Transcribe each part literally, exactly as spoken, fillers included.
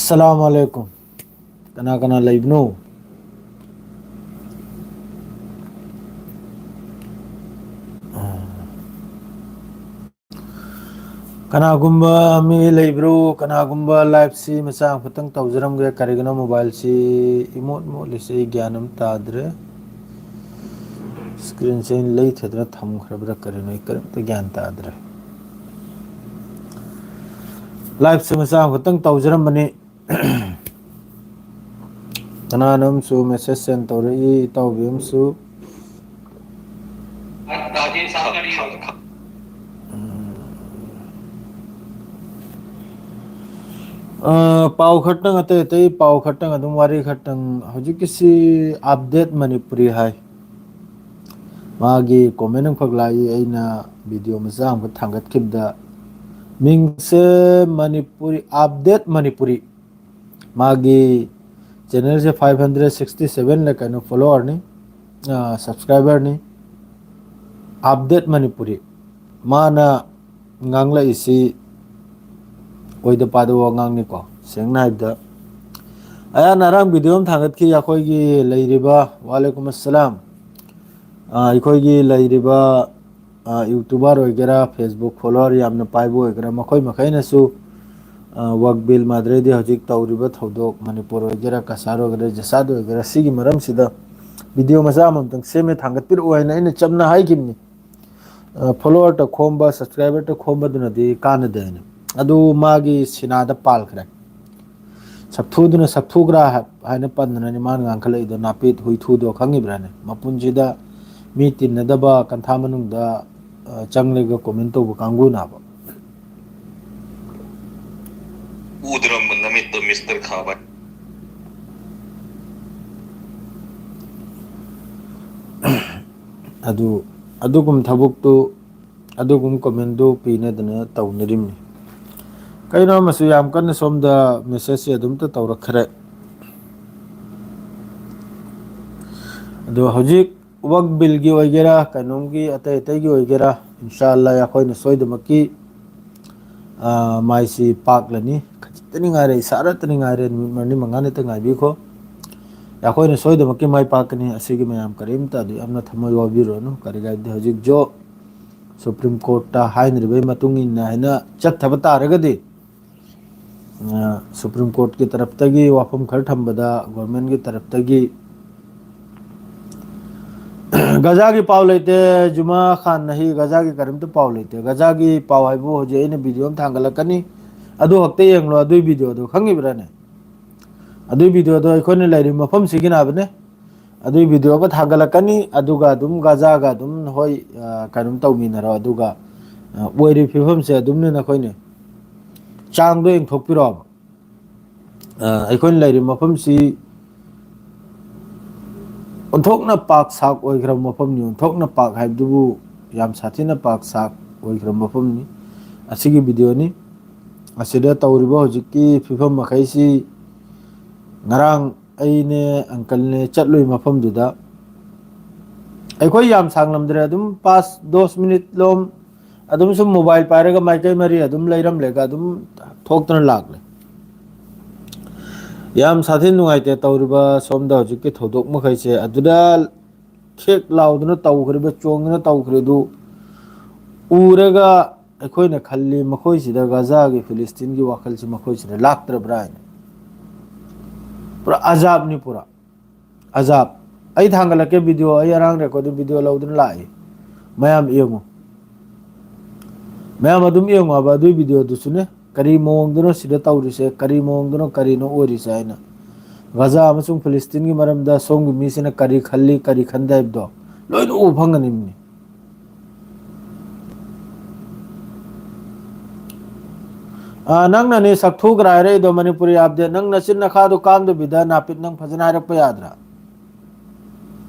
ꯑꯁꯂꯥꯃꯨ ꯑꯂꯩꯀꯨꯝ꯫ ꯀꯅꯥ ꯀꯅꯥ ꯂꯩꯕꯅꯣ? ꯀꯅꯥꯒꯨꯝꯕ ꯃꯤ ꯂꯩꯕ꯭ꯔꯣ? ꯀꯅꯥꯒꯨꯝꯕ live ꯁꯤ ꯃꯆꯥ ꯑꯃꯈꯛꯇꯪ ꯇꯧꯖꯔꯝꯒꯦ꯫ ꯀꯔꯤꯒꯤꯅꯣ mobile ꯁꯤ ꯏꯃꯣꯠ ꯃꯣꯠꯂꯤꯁꯦ? ꯑꯩ ꯒ꯭ꯌꯥꯟ ꯑꯃ ꯇꯥꯗ꯭ꯔꯦ꯫ Screen ꯁꯦ ꯑꯩꯅ ꯂꯩꯊꯗꯅ ꯊꯝꯈ꯭ꯔꯕ꯭ꯔꯥ ꯀꯔꯤꯅꯣ? ꯑꯩ ꯀꯔꯤꯝꯇ ꯒ꯭ꯌꯥꯟ ꯇꯥꯗ꯭ꯔꯦ꯫ Live ꯁꯦ ꯃꯆꯥ ꯑꯃꯈꯛꯇꯪ ꯇꯧꯖꯔꯝꯕꯅꯤ꯫ ꯀꯅꯥꯅꯣ ꯑꯃꯁꯨ message send ꯇꯧꯔꯛꯏ, ꯏꯇꯥꯎꯕꯤ ꯑꯃꯁꯨ꯫ ꯑ, ꯄꯥꯎ ꯈꯔꯇꯪ, ꯑꯇꯩ ꯑꯇꯩ ꯄꯥꯎ ꯈꯔꯇꯪ, ꯑꯗꯨꯝ ꯋꯥꯔꯤ ꯈꯔꯇꯪ꯫ ꯍꯧꯖꯤꯛꯀꯤꯁꯤ Update ꯃꯅꯤꯄꯨꯔꯤ ꯍꯥꯏ꯫ ꯃꯥꯒꯤ comment ꯑꯃꯈꯛ ꯂꯥꯛꯏ, ꯑꯩꯅ video ꯃꯆꯥ ꯑꯃꯈꯛ ꯊꯥꯡꯒꯠꯈꯤꯕꯗ꯫ ꯃꯤꯡꯁꯦ ꯃꯅꯤꯄꯨꯔꯤ, Update ꯃꯅꯤꯄꯨꯔꯤ꯫ ꯃꯥꯒꯤ channel ꯁꯦ five hundred sixty seven ꯂ ꯀꯩꯅꯣ follower ꯅꯤ, ꯑ, subscriber ꯅꯤ꯫ Update ꯃꯅꯤꯄꯨꯔꯤ꯫ ꯃꯥꯅ ꯉꯥꯡꯂꯛꯏꯁꯤ ꯑꯣꯏꯗ ꯄꯥꯗꯕ ꯋꯥꯉꯥꯡꯅꯤꯀꯣ꯫ ꯁꯦꯡꯅ ꯍꯥꯏꯕꯗ, ꯑꯩꯍꯥꯛꯅ ꯉꯔꯥꯡ video ꯑꯃ ꯊꯥꯡꯒꯠꯈꯤ, ꯑꯩꯈꯣꯏꯒꯤ ꯂꯩꯔꯤꯕ, ꯋꯥꯂꯦꯀꯨꯝ ꯑꯁꯂꯥꯝ, ꯑ, ꯑꯩꯈꯣꯏꯒꯤ ꯂꯩꯔꯤꯕ, ꯑ, YouTuber ꯑꯣꯏꯒꯦꯔꯥ, Facebook follower ꯌꯥꯝꯅ ꯄꯥꯏꯕ ꯑꯣꯏꯒꯦꯔꯥ, ꯃꯈꯣꯏ ꯃꯈꯩꯅꯁꯨ, ꯑ, ꯋꯛ ꯕꯤꯜ ꯃꯥꯗ꯭ꯔꯦꯗꯤ ꯍꯧꯖꯤꯛ ꯇꯧꯔꯤꯕ ꯊꯧꯗꯣꯛ, ꯃꯅꯤꯄꯨꯔ ꯑꯣꯏꯒꯦꯔꯥ, ꯀꯁꯥꯔ ꯑꯣꯏꯒꯦꯔꯥ, ꯖꯁꯥꯗ ꯑꯣꯏꯒꯦꯔꯥ, ꯁꯤꯒꯤ ꯃꯔꯝꯁꯤꯗ video ꯃꯆꯥ ꯑꯃꯃꯝꯇꯪ ꯁꯦꯝꯃꯦ ꯊꯥꯡꯒꯠꯄꯤꯔꯛꯑꯣ ꯍꯥꯏꯅ ꯑꯩꯅ ꯆꯝꯅ ꯍꯥꯏꯈꯤꯕꯅꯤ꯫ ꯑ, follower ꯇ ꯈꯣꯝꯕ, subscriber ꯇ ꯈꯣꯝꯕꯗꯨꯅꯗꯤ ꯀꯥꯟꯅꯗꯦ ꯍꯥꯏꯅ꯫ ꯑꯗꯨ ꯃꯥꯒꯤ ꯁꯤꯅꯥꯗ ꯄꯥꯜꯈ꯭ꯔꯦ꯫ ꯁꯛꯊꯨꯗꯨꯅ ꯁꯛꯊꯨꯒ꯭ꯔꯥ ꯍꯥꯏ-, ꯍꯥꯏꯅ ꯄꯟꯗꯅꯅꯤ ꯃꯥꯅ ꯉꯥꯡꯈꯠꯂꯛꯏꯗꯣ, ꯅꯥꯄꯤꯠ ꯍꯨꯏꯊꯨꯗꯣ ꯈꯪꯉꯤꯕ꯭ꯔꯥꯅꯦ? ꯃꯄꯨꯟꯁꯤꯗ ꯃꯤ ꯇꯤꯟꯅꯗꯕ ꯀꯟꯊꯥ ꯃꯅꯨꯡꯗ, ꯑ, ꯆꯪꯂꯒ comment ꯇꯧꯕ ꯀꯥꯡꯕꯨꯅꯕ꯫ ꯎꯗ꯭ꯔꯕ ꯅꯃꯤꯠꯇꯣ, ꯃꯤꯁꯇꯔ ꯈꯥꯕ꯫ ꯑꯗꯨ, ꯑꯗꯨꯒꯨꯝ ꯊꯕꯛꯇꯨ, ꯑꯗꯨꯒꯨꯝ comment ꯗꯨ ꯄꯤꯅꯗꯅ ꯇꯧꯅꯔꯤꯕꯅꯤ꯫ ꯀꯩꯅꯣ ꯑꯃꯁꯨ ꯌꯥꯝ ꯀꯟꯅ ꯁꯣꯝꯗ message ꯁꯦ ꯑꯗꯨꯝꯇ ꯇꯧꯔꯛꯈ꯭ꯔꯦ꯫ ꯑꯗꯣ ꯍꯧꯖꯤꯛ ꯋꯛ ꯕꯤꯜꯒꯤ ꯑꯣꯏꯒꯦꯔꯥ, ꯀꯩꯅꯣꯝꯒꯤ ꯑꯇꯩ ꯑꯇꯩꯒꯤ ꯑꯣꯏꯒꯦꯔꯥ, ꯏꯟꯁꯥ ꯑꯜꯂꯥ ꯑꯩꯈꯣꯏꯅ ꯁꯣꯏꯗꯃꯛꯀꯤ, ꯑ, ꯃꯥꯏꯁꯤ ꯄꯥꯛꯂꯅꯤ꯫ ꯈꯖꯤꯛ ꯇꯅꯤ ꯉꯥꯏꯔꯦ, ꯏꯁꯥꯔ ꯇꯅꯤ ꯉꯥꯏꯔꯦ, ꯅꯨꯃꯤꯠ ꯃꯔꯤ ꯃꯉꯥꯅꯤꯇ ꯉꯥꯏꯕꯤꯈꯣ꯫ ꯑꯩꯈꯣꯏꯅ ꯁꯣꯏꯗꯅꯃꯛꯀꯤ ꯃꯥꯏ ꯄꯥꯛꯀꯅꯤ꯫ ꯑꯁꯤꯒꯤ ꯃꯌꯥꯝ ꯀꯔꯤꯝꯇ ꯑꯗꯨ ꯌꯥꯝꯅ ꯊꯃꯣꯏ ꯋꯥꯕꯤꯔꯨꯔꯅꯨ꯫ ꯀꯔꯤꯒꯤꯗꯤ ꯍꯧꯖꯤꯛ ꯖꯣ ꯁꯨꯄ꯭ꯔꯤꯝ ꯀꯣꯔꯠꯇ ꯍꯥꯏꯅꯔꯤꯕꯒꯤ ꯃꯇꯨꯡ ꯏꯟꯅ ꯍꯥꯏꯅ ꯆꯠꯊꯕ ꯇꯥꯔꯒꯗꯤ, ꯑ, ꯁꯨꯄ꯭ꯔꯤꯝ ꯀꯣꯔꯠꯀꯤ ꯇꯔꯞꯇꯒꯤ ꯋꯥꯐꯝ ꯈꯔ ꯊꯝꯕꯗ ꯒꯣꯔꯃꯦꯟꯒꯤ ꯇꯔꯞꯇꯒꯤ ꯒꯖꯥꯒꯤ ꯄꯥꯎ ꯂꯩꯇꯦ꯫ ꯖꯨꯃꯥ ꯈꯥꯟ ꯅꯍꯤ ꯒꯖꯥꯒꯤ ꯀꯔꯤꯝꯇ ꯄꯥꯎ ꯂꯩꯇꯦ꯫ ꯒꯖꯥꯒꯤ ꯄꯥꯎ ꯍꯥꯏꯕꯨ ꯍꯧꯖꯤꯛ ꯑꯩꯅ ꯚꯤꯗꯤꯑꯣ ꯑꯃ ꯊꯥꯡꯒꯠꯂꯛꯀꯅꯤ, ꯑꯗꯨ ꯈꯛꯇ ꯌꯦꯡꯂꯣ꯫ ꯑꯗꯨꯒꯤ ꯚꯤꯗꯤꯑꯣꯗꯣ ꯈꯪꯉꯤꯕ꯭ꯔꯥꯅꯦ? ꯑꯗꯨꯒꯤ ꯚꯤꯗꯤꯑꯣꯗꯣ ꯑꯩꯈꯣꯏꯅ ꯂꯩꯔꯤꯕ ꯃꯐꯝꯁꯤꯒꯤꯅꯕꯅꯦ꯫ ꯑꯗꯨꯒꯤ ꯚꯤꯗꯤꯑꯣ ꯑꯃ ꯊꯥꯡꯒꯠꯂꯛꯀꯅꯤ, ꯑꯗꯨꯒ ꯑꯗꯨꯝ ꯒꯖꯥꯒ ꯑꯗꯨꯝ ꯍꯣꯏ, ꯑ, ꯀꯩꯅꯣꯝ ꯇꯧꯃꯤꯟꯅꯔꯣ꯫ ꯑꯗꯨꯒ, ꯑ, ꯑꯣꯏꯔꯤꯕ ꯐꯤꯕꯝꯁꯦ ꯑꯗꯨꯝꯅꯦ ꯅꯈꯣꯏꯅꯦ꯫ ꯆꯥꯡꯗꯣ ꯌꯦꯡꯊꯣꯛꯄꯤꯔꯣꯕ꯫ ꯑ, ꯑꯩꯈꯣꯏꯅ ꯂꯩꯔꯤꯕ ꯃꯐꯝꯁꯤ ꯑꯣꯟꯊꯣꯛꯅ ꯄꯥꯛ ꯁꯥꯛ ꯑꯣꯏꯈ꯭ꯔꯕ ꯃꯐꯝꯅꯤ꯫ ꯑꯣꯟꯊꯣꯛꯅ ꯄꯥꯛ ꯍꯥꯏꯕꯗꯨꯕꯨ ꯌꯥꯝ ꯁꯥꯊꯤꯅ ꯄꯥꯛ ꯁꯥꯛ ꯑꯣꯏꯈ꯭ꯔꯕ ꯃꯐꯝꯅꯤ꯫ ꯑꯁꯤꯒꯤ ꯚꯤꯗꯤꯑꯣꯅꯤ꯫ ꯑꯁꯤꯗ ꯇꯧꯔꯤꯕ ꯍꯧꯖꯤꯛꯀꯤ ꯐꯤꯕꯝ ꯃꯈꯩꯁꯤ ꯉꯔꯥꯡ ꯑꯩꯅꯦ, ꯑꯪꯀꯜꯅꯦ ꯆꯠꯂꯨꯏ ꯃꯐꯝꯗꯨꯗ꯫ ꯑꯩꯈꯣꯏ ꯌꯥꯝ ꯁꯥꯡꯂꯝꯗ꯭ꯔꯦ, ꯑꯗꯨꯝ ꯄꯥꯁ ꯗꯣꯁ ꯃꯤꯅꯤꯠ ꯂꯣꯝ ꯑꯗꯨꯝ ꯁꯨꯝ ꯃꯣꯕꯥꯏꯜ ꯄꯥꯏꯔꯒ ꯃꯥꯏꯀꯩ ꯃꯔꯤ ꯑꯗꯨꯝ ꯂꯩꯔꯝꯂꯦꯒ ꯑꯗꯨꯝ ꯊꯣꯛꯇꯅ ꯂꯥꯛꯂꯦ꯫ ꯌꯥꯝ ꯁꯥꯊꯤꯅ ꯅꯨꯡꯉꯥꯏꯇꯦ ꯇꯧꯔꯤꯕ ꯁꯣꯝꯗ ꯍꯧꯖꯤꯛꯀꯤ ꯊꯧꯗꯣꯛ ꯃꯈꯩꯁꯦ꯫ ꯑꯗꯨꯗ ꯈꯦꯛ ꯂꯥꯎꯗꯅ ꯇꯧꯈ꯭ꯔꯤꯕ, ꯆꯣꯡꯗꯅ ꯇꯧꯈ꯭ꯔꯤꯗꯨ ꯎꯔꯒ ꯑꯩꯈꯣꯏꯅ ꯈꯜꯂꯤ, ꯃꯈꯣꯏꯁꯤꯗ ꯒꯖꯥꯒꯤ ꯐꯤꯂꯤꯁꯇꯤꯟꯒꯤ ꯋꯥꯈꯜꯁꯤ ꯃꯈꯣꯏꯁꯤꯗ ꯂꯥꯛꯇ꯭ꯔꯕ꯭ꯔꯥ ꯍꯥꯏꯅ꯫ ꯄꯨꯔꯥ ꯑꯖꯥꯕꯅꯤ, ꯄꯨꯔꯥ ꯑꯖꯥꯕ꯫ ꯑꯩ ꯊꯥꯡꯒꯠꯂꯛꯀꯦ ꯚꯤꯗꯤꯑꯣ, ꯑꯩ ꯑꯔꯥꯡ ꯔꯦꯀꯣꯔꯗꯤꯡ ꯚꯤꯗꯤꯑꯣ ꯂꯧꯗꯨꯅ ꯂꯥꯛꯏ꯫ ꯃꯌꯥꯝ ꯌꯦꯡꯉꯨ, ꯃꯌꯥꯝ ꯑꯗꯨꯝ ꯌꯦꯡꯉꯣ ꯍꯥꯏꯕ ꯑꯗꯨꯒꯤ ꯚꯤꯗꯤꯑꯣꯗꯨꯁꯨꯅꯦ꯫ ꯀꯔꯤ ꯃꯑꯣꯡꯗꯅꯣ ꯁꯤꯗ ꯇꯧꯔꯤꯁꯦ, ꯀꯔꯤ ꯃꯑꯣꯡꯗꯅꯣ, ꯀꯔꯤꯅꯣ ꯑꯣꯏꯔꯤꯁꯦ ꯍꯥꯏꯅ꯫ ꯒꯖꯥ ꯑꯃꯁꯨꯡ ꯐꯤꯂꯤꯁꯇꯤꯟꯒꯤ ꯃꯔꯝꯗ ꯁꯣꯝꯒꯤ ꯃꯤꯁꯤꯅ ꯀꯔꯤ ꯈꯜꯂꯤ, ꯀꯔꯤ ꯈꯟꯗꯦ ꯍꯥꯏꯕꯗꯣ ꯂꯣꯏꯅ ꯎꯕ ꯐꯪꯒꯅꯤꯕꯅꯤ꯫ ꯑ, ꯅꯪꯅꯅꯦ ꯁꯛꯊꯨꯒ꯭ꯔꯥ ꯍꯥꯏꯔꯛꯏꯗꯣ ꯃꯅꯤꯄꯨꯔꯤ ꯑꯞꯗꯦꯠ꯫ ꯅꯪ ꯅꯆꯤꯟ ꯅꯈꯥꯗꯣ ꯀꯥꯝꯗꯕꯤꯗ ꯅꯥꯄꯤꯠ ꯅꯪ ꯐꯖꯅ ꯍꯥꯏꯔꯛꯄ ꯌꯥꯗ꯭ꯔꯥ?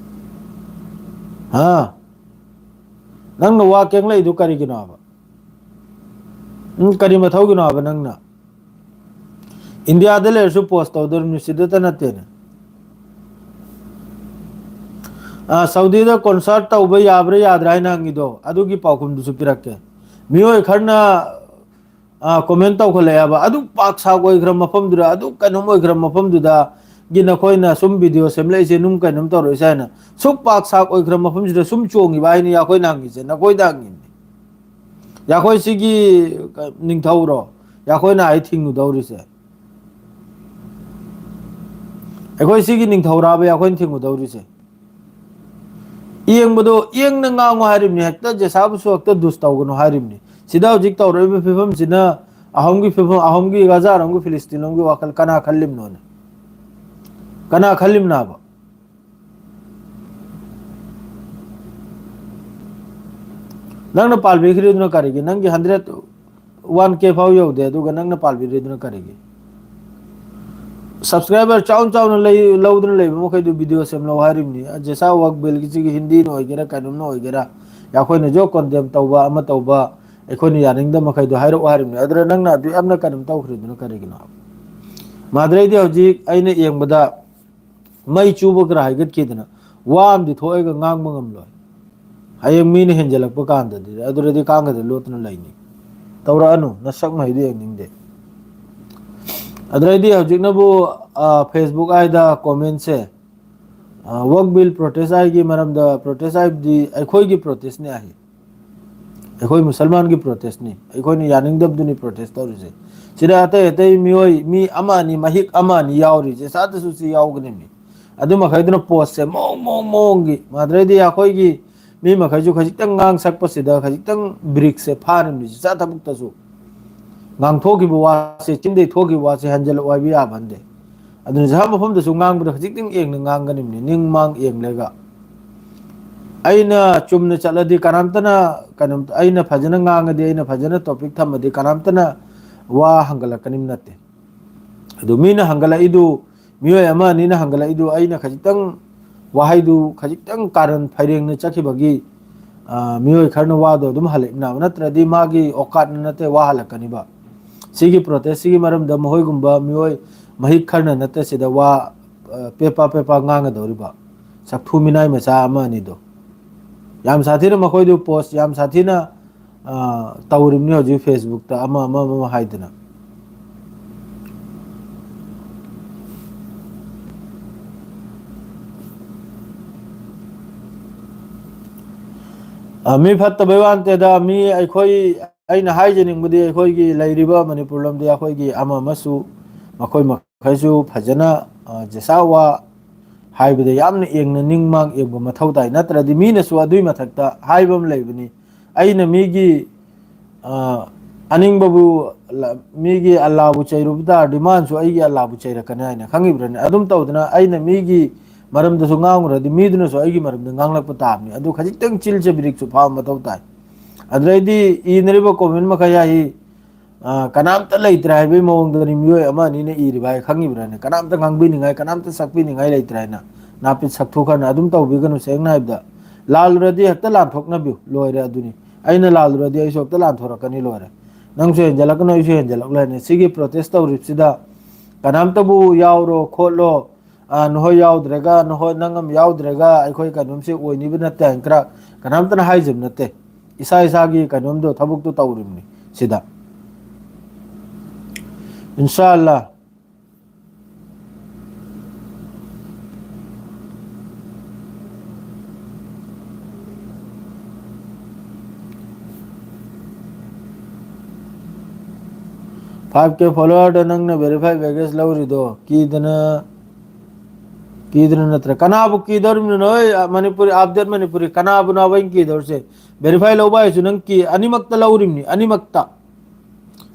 ꯍꯥ? ꯅꯪꯅ ꯋꯥ ꯀꯦꯡꯂꯛꯏꯗꯨ ꯀꯔꯤꯒꯤꯅꯣ ꯍꯥꯏꯕ? ꯎꯝ, ꯀꯔꯤ ꯃꯊꯧꯒꯤꯅꯣ ꯍꯥꯏꯕ ꯅꯪꯅ? ꯏꯟꯗꯤꯌꯥꯗ ꯂꯩꯔꯁꯨ ꯄꯣꯁ ꯇꯧꯗꯣꯔꯤꯕꯅꯤ, ꯁꯤꯗꯇ ꯅꯠꯇꯦꯅꯦ꯫ ꯑ, ꯁꯥꯎꯗꯤꯗ ꯀꯣꯟꯁꯔꯠ ꯇꯧꯕ ꯌꯥꯕ꯭ꯔꯥ ꯌꯥꯗ꯭ꯔꯥ ꯍꯥꯏꯅ ꯍꯪꯉꯤꯗꯣ, ꯑꯗꯨꯒꯤ ꯄꯥꯎꯈꯨꯝꯗꯨꯁꯨ ꯄꯤꯔꯛꯀꯦ꯫ ꯃꯤꯑꯣꯏ ꯈꯔꯅ ꯀꯣꯃꯦꯟ ꯇꯧꯈꯠꯂꯛꯑꯦꯕ, ꯑꯗꯨꯛ ꯄꯥꯛ ꯁꯥꯛ ꯑꯣꯏꯈ꯭ꯔ ꯃꯐꯝꯗꯨꯗ, ꯑꯗꯨꯛ ꯀꯩꯅꯣꯝ ꯑꯣꯏꯈ꯭ꯔ ꯃꯐꯝꯗꯨꯗꯒꯤ ꯅꯈꯣꯏꯅ ꯁꯨꯝ ꯚꯤꯗꯤꯑꯣ ꯁꯦꯝꯂꯛꯏꯁꯦ, ꯅꯨꯡ ꯀꯩꯅꯣꯝ ꯇꯧꯔꯛꯏꯁꯦ ꯍꯥꯏꯅ꯫ ꯁꯨꯛ ꯄꯥꯛ ꯁꯥꯛ ꯑꯣꯏꯈ꯭ꯔ ꯃꯐꯝꯁꯤꯗ ꯁꯨꯝ ꯆꯣꯡꯉꯤꯕ ꯍꯥꯏꯅꯤ ꯑꯩꯈꯣꯏꯅ ꯍꯪꯉꯤꯁꯦ, ꯅꯈꯣꯏꯗ ꯍꯪꯉꯤꯅꯤ꯫ ꯑꯩꯈꯣꯏ ꯁꯤꯒꯤ ꯅꯤꯡꯊꯧꯔꯣ ꯑꯩꯈꯣꯏꯅ ꯍꯥꯏ ꯊꯤꯡꯉꯨꯗꯧꯔꯤꯁꯦ? ꯑꯩꯈꯣꯏ ꯁꯤꯒꯤ ꯅꯤꯡꯊꯧꯔꯥꯕ ꯑꯩꯈꯣꯏꯅ ꯊꯤꯡꯉꯨꯗꯧꯔꯤꯁꯦ? ꯌꯦꯡꯕꯗꯣ ꯌꯦꯡꯅ ꯉꯥꯡꯉꯨ ꯍꯥꯏꯔꯤꯕꯅꯤ, ꯍꯦꯛꯇ ꯖꯦꯁꯥꯕꯨꯁꯨ ꯍꯦꯛꯇ ꯗꯨꯁ ꯇꯧꯒꯅꯨ ꯍꯥꯏꯔꯤꯕꯅꯤ꯫ ꯁꯤꯗ ꯍꯧꯖꯤꯛ ꯇꯧꯔꯛꯏꯕ ꯐꯤꯕꯝꯁꯤꯅ ꯑꯍꯣꯝꯒꯤ ꯐꯤꯕꯝ, ꯑꯍꯣꯝꯒꯤ ꯒꯖꯥꯔꯣꯝꯒꯤ ꯐꯤꯂꯤꯁꯇꯤꯟꯂꯣꯝꯒꯤ ꯋꯥꯈꯜ ꯀꯅꯥ ꯈꯜꯂꯤꯕꯅꯣꯅꯦ? ꯀꯅꯥ ꯈꯜꯂꯤꯕꯅꯣꯕ? ꯅꯪꯅ ꯄꯥꯜꯕꯤꯈ꯭ꯔꯤꯗꯨꯅ ꯀꯔꯤꯒꯤ? ꯅꯪꯒꯤ ꯍꯟꯗ꯭ꯔꯦꯠ ꯋꯥꯟ ꯀꯦ ꯐꯥꯎ ꯌꯧꯗꯦ, ꯑꯗꯨꯒ ꯅꯪꯅ ꯄꯥꯜꯕꯤꯔꯤꯗꯨꯅ ꯀꯔꯤꯒꯤ? ꯁꯕꯁꯀ꯭ꯔꯥꯏꯕꯔ ꯆꯥꯎꯅ ꯆꯥꯎꯅ ꯂꯩ, ꯂꯧꯗꯨꯅ ꯂꯩꯕ ꯃꯈꯩꯗꯨ ꯚꯤꯗꯤꯑꯣ ꯁꯦꯝꯂꯧ ꯍꯥꯏꯔꯤꯕꯅꯤ꯫ ꯖꯦꯁꯥ ꯋꯥꯛ ꯕꯤꯜꯒꯤꯁꯤꯒꯤ ꯍꯤꯟꯗꯤꯅ ꯑꯣꯏꯒꯦꯔꯥ ꯀꯩꯅꯣꯝꯅ ꯑꯣꯏꯒꯦꯔꯥ, ꯑꯩꯈꯣꯏꯅ ꯖꯣ ꯀꯣꯟꯗꯦꯝ ꯇꯧꯕ ꯑꯃ ꯇꯧꯕ, ꯑꯩꯈꯣꯏꯅ ꯌꯥꯅꯤꯡꯗꯕ ꯃꯈꯩꯗꯣ ꯍꯥꯏꯔꯛꯑꯣ ꯍꯥꯏꯔꯤꯕꯅꯤ꯫ ꯑꯗꯨꯗ ꯅꯪꯅ ꯑꯗꯨ ꯌꯥꯝꯅ ꯀꯩꯅꯣꯝ ꯇꯧꯈ꯭ꯔꯤꯗꯨꯅ ꯀꯔꯤꯒꯤꯅꯣ? ꯃꯥꯗ꯭ꯔꯩꯗꯤ ꯍꯧꯖꯤꯛ ꯑꯩꯅ ꯌꯦꯡꯕꯗ ꯃꯩ ꯆꯨꯕ ꯈꯔ ꯍꯥꯏꯒꯠꯈꯤꯗꯅ ꯋꯥ ꯑꯃꯗꯤ ꯊꯣꯛꯑꯒ ꯉꯥꯡꯕ ꯉꯝꯂꯣꯏ꯫ ꯍꯌꯦꯡ ꯃꯤꯅ ꯍꯦꯟꯖꯜꯂꯛꯄ ꯀꯥꯟꯗꯗꯤ ꯑꯗꯨꯗꯗꯤ ꯀꯥꯡꯒꯗ ꯂꯣꯠꯇꯨꯅ ꯂꯩꯅꯤ꯫ ꯇꯧꯔꯛꯑꯅꯨ, ꯅꯁꯛ ꯃꯍꯩꯗꯨ ꯌꯦꯡꯅꯤꯡꯗꯦ꯫ ꯑꯗꯨꯗꯩꯗꯤ ꯍꯧꯖꯤꯛꯅꯕꯨ ꯐꯦꯁꯕꯨꯛ ꯍꯥꯏꯗ ꯀꯣꯃꯦꯟꯁꯦ, ꯋꯥꯛ ꯕꯤꯜ ꯄ꯭ꯔꯣꯇꯦꯁ ꯍꯥꯏꯒꯤ ꯃꯔꯝꯗ, ꯄ꯭ꯔꯣꯇꯦꯁ ꯍꯥꯏꯕꯗꯤ ꯑꯩꯈꯣꯏꯒꯤ ꯄ꯭ꯔꯣꯇꯦꯁꯅꯦ ꯍꯥꯏ꯫ ꯑꯩꯈꯣꯏ ꯃꯨꯁꯜꯃꯥꯟꯒꯤ ꯄ꯭ꯔꯣꯇꯦꯁꯅꯤ, ꯑꯩꯈꯣꯏꯅ ꯌꯥꯅꯤꯡꯗꯕꯗꯨꯅꯤ ꯄ꯭ꯔꯣꯇꯦꯁ ꯇꯧꯔꯤꯁꯦ꯫ ꯁꯤꯗ ꯑꯇꯩ ꯑꯇꯩ ꯃꯤꯑꯣꯏ ꯃꯤ ꯑꯃ ꯑꯅꯤ, ꯃꯍꯤꯛ ꯑꯃ ꯑꯅꯤ ꯌꯥꯎꯔꯤꯁꯦ, ꯆꯥꯗꯁꯨ ꯁꯤ ꯌꯥꯎꯒꯅꯤꯅꯤ꯫ ꯑꯗꯨ ꯃꯈꯩꯗꯨꯅ ꯄꯣꯁꯁꯦ ꯃꯑꯣꯡ ꯃꯑꯣꯡ ꯃꯑꯣꯡꯒꯤ, ꯃꯥꯗ꯭ꯔꯩꯗꯤ ꯑꯩꯈꯣꯏꯒꯤ ꯃꯤ ꯃꯈꯩꯁꯨ ꯈꯖꯤꯛꯇꯪ ꯉꯥꯡ ꯁꯛꯄꯁꯤꯗ ꯈꯖꯤꯛꯇꯪ ꯕ꯭ꯔꯤꯛꯁꯦ ꯐꯥꯔꯝꯃꯤꯁꯤ ꯆꯥ ꯊꯕꯛꯇꯁꯨ꯫ ꯉꯥꯡꯊꯣꯛꯈꯤꯕ ꯋꯥꯁꯦ, ꯆꯤꯟꯗꯩ ꯊꯣꯛꯈꯤꯕ ꯋꯥꯁꯦ ꯍꯟꯖꯤꯜꯂꯛꯑꯣ ꯍꯥꯏꯕ ꯌꯥꯕ ꯅꯠꯇꯦ꯫ ꯑꯗꯨꯅ ꯖꯍꯥ ꯃꯐꯝꯗꯁꯨ ꯉꯥꯡꯕꯗ ꯈꯖꯤꯛꯇꯪ ꯌꯦꯡꯅ ꯉꯥꯡꯒꯅꯤꯕꯅꯤ, ꯅꯤꯡ ꯃꯥꯡ ꯌꯦꯡꯂꯒ꯫ ꯑꯩꯅ ꯆꯨꯝꯅ ꯆꯠꯂꯗꯤ ꯀꯅꯥꯝꯇꯅ ꯀꯩꯅꯣꯝꯇ, ꯑꯩꯅ ꯐꯖꯅ ꯉꯥꯡꯉꯗꯤ, ꯑꯩꯅ ꯐꯖꯅ ꯇꯣꯄꯤꯛ ꯊꯝꯃꯗꯤ ꯀꯅꯥꯝꯇꯅ ꯋꯥ ꯍꯪꯒꯠꯂꯛꯀꯅꯤꯕ ꯅꯠꯇꯦ꯫ ꯑꯗꯨ ꯃꯤꯅ ꯍꯪꯒꯠꯂꯛꯏꯗꯨ, ꯃꯤꯑꯣꯏ ꯑꯃ ꯑꯅꯤꯅ ꯍꯪꯒꯠꯂꯛꯏꯗꯨ ꯑꯩꯅ ꯈꯖꯤꯛꯇꯪ ꯋꯥꯍꯩꯗꯨ ꯈꯖꯤꯛꯇꯪ ꯀꯥꯔꯟ ꯐꯩꯔꯦꯡꯅ ꯆꯠꯈꯤꯕꯒꯤ, ꯑ, ꯃꯤꯑꯣꯏ ꯈꯔꯅ ꯋꯥꯗꯣ ꯑꯗꯨꯝ ꯍꯜꯂꯛꯏꯕꯅꯦꯕ, ꯅꯠꯇ꯭ꯔꯗꯤ ꯃꯥꯒꯤ ꯑꯣꯀꯥꯠꯅ ꯅꯠꯇꯦ ꯋꯥ ꯍꯜꯂꯛꯀꯅꯤꯕ꯫ ꯁꯤꯒꯤ ꯄ꯭ꯔꯣꯇꯦꯁꯁꯤꯒꯤ ꯃꯔꯝꯗ ꯃꯈꯣꯏꯒꯨꯝꯕ ꯃꯤꯑꯣꯏ ꯃꯍꯤꯛ ꯈꯔꯅ ꯅꯠꯇꯦ ꯁꯤꯗ ꯋꯥ, ꯑ, ꯄꯦꯄꯥ ꯄꯦꯄꯥ ꯉꯥꯡꯒꯗꯧꯔꯤꯕ ꯆꯥꯛꯊꯨ ꯃꯤꯅꯥꯏ ꯃꯆꯥ ꯑꯃ ꯑꯅꯤꯗꯣ꯫ ꯌꯥꯝ ꯁꯥꯊꯤꯅ ꯃꯈꯣꯏꯗꯨ ꯄꯣꯁ ꯌꯥꯝ ꯁꯥꯊꯤꯅ ꯑ, ꯇꯧꯔꯤꯕꯅꯤ ꯍꯧꯖꯤꯛ Facebook-ꯇ ꯑꯃ, ꯑꯃ, ꯑꯃ ꯍꯥꯏꯗꯅ꯫ ꯑ, ꯃꯤ ꯐꯠꯇꯕꯩ ꯋꯥ ꯅꯠꯇꯦꯗ, ꯃꯤ ꯑꯩꯈꯣꯏ, ꯑꯩꯅ ꯍꯥꯏꯖꯅꯤꯡꯕꯗꯤ ꯑꯩꯈꯣꯏꯒꯤ ꯂꯩꯔꯤꯕ ꯃꯅꯤꯄꯨꯔ ꯂꯝꯗꯝ ꯑꯩꯈꯣꯏꯒꯤ ꯑꯃ ꯑꯃꯁꯨ ꯃꯈꯣꯏ ꯃꯈꯩꯁꯨ ꯐꯖꯅ, ꯑ, ꯖꯦꯁꯥ ꯋꯥ ꯍꯥꯏꯕꯗ ꯌꯥꯝꯅ ꯌꯦꯡꯅ ꯅꯤꯡ ꯃꯥꯡ ꯌꯦꯡꯕ ꯃꯊꯧ ꯇꯥꯏ꯫ ꯅꯠꯇ꯭ꯔꯗꯤ ꯃꯤꯅꯁꯨ ꯑꯗꯨꯏ ꯃꯊꯛꯇ ꯍꯥꯏꯕ ꯑꯃ ꯂꯩꯕꯅꯤ꯫ ꯑꯩꯅ ꯃꯤꯒꯤ, ꯑ, ꯑꯅꯤꯡꯕꯕꯨ ꯂ-, ꯃꯤꯒꯤ ꯑꯜꯂꯥꯕꯨ ꯆꯩꯔꯨꯕ ꯇꯥꯔꯗꯤ ꯃꯥꯅꯁꯨ ꯑꯩꯒꯤ ꯑꯜꯂꯥꯕꯨ ꯆꯩꯔꯛꯀꯅꯤ ꯍꯥꯏꯅ ꯈꯪꯉꯤꯕ꯭ꯔꯅꯦ? ꯑꯗꯨꯝ ꯇꯧꯗꯅ ꯑꯩꯅ ꯃꯤꯒꯤ ꯃꯔꯝꯗꯁꯨ ꯉꯥꯡꯉꯨꯔꯗꯤ ꯃꯤꯗꯨꯅꯁꯨ ꯑꯩꯒꯤ ꯃꯔꯝꯗ ꯉꯥꯡꯂꯛꯄ ꯇꯥꯕꯅꯤ꯫ ꯑꯗꯨ ꯈꯖꯤꯛꯇꯪ ꯆꯤꯜ ꯆꯕꯤꯔꯤꯛꯁꯨ ꯐꯥꯕ ꯃꯊꯧ ꯇꯥꯏ꯫ ꯑꯗꯨꯗꯩꯗꯤ ꯏꯅꯔꯤꯕ comment ꯃꯈꯩ ꯍꯥꯏ, ꯑ, ꯀꯅꯥꯝꯇ ꯂꯩꯇ꯭ꯔꯦ ꯍꯥꯏꯕꯒꯤ ꯃꯑꯣꯡꯗꯅꯤ ꯃꯤꯑꯣꯏ ꯑꯃ ꯑꯅꯤꯅ ꯏꯔꯤꯕ ꯍꯥꯏ, ꯈꯪꯉꯤꯕ꯭ꯔꯥꯅꯦ? ꯀꯅꯥꯝꯇ ꯉꯥꯡꯕꯤꯅꯤꯡꯉꯥꯏ, ꯀꯅꯥꯝꯇ ꯁꯛꯄꯤꯅꯤꯡꯉꯥꯏ ꯂꯩꯇ꯭ꯔꯦ ꯍꯥꯏꯅ꯫ ꯅꯥꯄꯤꯠ ꯁꯛꯊꯨ ꯈꯔꯅ ꯑꯗꯨꯝ ꯇꯧꯕꯤꯒꯅꯨ꯫ ꯁꯦꯡꯅ ꯍꯥꯏꯕꯗ, ꯂꯥꯜꯂꯨꯔꯗꯤ ꯍꯦꯛꯇ ꯂꯥꯟꯊꯣꯛꯅꯕꯤꯌꯨ, ꯂꯣꯏꯔꯦ ꯑꯗꯨꯅꯤ꯫ ꯑꯩꯅ ꯂꯥꯜꯂꯨꯔꯗꯤ ꯑꯩꯁꯨ ꯍꯦꯛꯇ ꯂꯥꯟꯊꯣꯔꯛꯀꯅꯤ, ꯂꯣꯏꯔꯦ꯫ ꯅꯪꯁꯨ ꯍꯦꯟꯖꯜꯂꯛꯀꯅꯨ, ꯑꯩꯁꯨ ꯍꯦꯟꯖꯜꯂꯛꯂꯣꯏꯅꯦ꯫ ꯁꯤꯒꯤ protest ꯇꯧꯔꯤꯕꯁꯤꯗ ꯀꯅꯥꯝꯇꯕꯨ ꯌꯥꯎꯔꯣ ꯈꯣꯠꯂꯣ, ꯑ, ꯅꯈꯣꯏ ꯌꯥꯎꯗ꯭ꯔꯒ, ꯅꯈꯣꯏ ꯅꯪ ꯑꯃ ꯌꯥꯎꯗ꯭ꯔꯒ ꯑꯩꯈꯣꯏ ꯀꯩꯅꯣꯝꯁꯦ ꯑꯣꯏꯅꯤꯕ ꯅꯠꯇꯦ ꯍꯥꯏꯅ ꯈꯔ ꯀꯅꯥꯝꯇꯅ ꯍꯥꯏꯖꯕ ꯅꯠꯇꯦ꯫ ꯏꯁꯥ ꯏꯁꯥꯒꯤ ꯀꯩꯅꯣꯝꯗꯣ, ꯊꯕꯛꯇꯣ ꯇꯧꯔꯤꯕꯅꯤ ꯁꯤꯗ꯫ ꯏꯟꯁꯥ ꯑꯜꯂꯥ꯫ Five K follower-ꯗ ꯅꯪꯅ verify baggage ꯂꯧꯔꯤꯗꯣ ꯀꯤꯗꯅ, ꯀꯤꯗꯅ ꯅꯠꯇ꯭ꯔ? ꯀꯅꯥꯕꯨ ꯀꯤꯗꯧꯔꯤꯕꯅꯣ? ꯅꯣꯏ ꯃꯅꯤꯄꯨꯔꯤ, update ꯃꯅꯤꯄꯨꯔꯤ, ꯀꯅꯥꯕꯨꯅꯣꯕ ꯑꯩꯅ ꯀꯤꯗꯧꯔꯤꯁꯦ? Verify ꯂꯧꯕ ꯍꯥꯏꯁꯨ ꯅꯪ ꯀꯤ-, ꯑꯅꯤꯃꯛꯇ ꯂꯧꯔꯤꯕꯅꯤ, ꯑꯅꯤꯃꯛꯇ꯫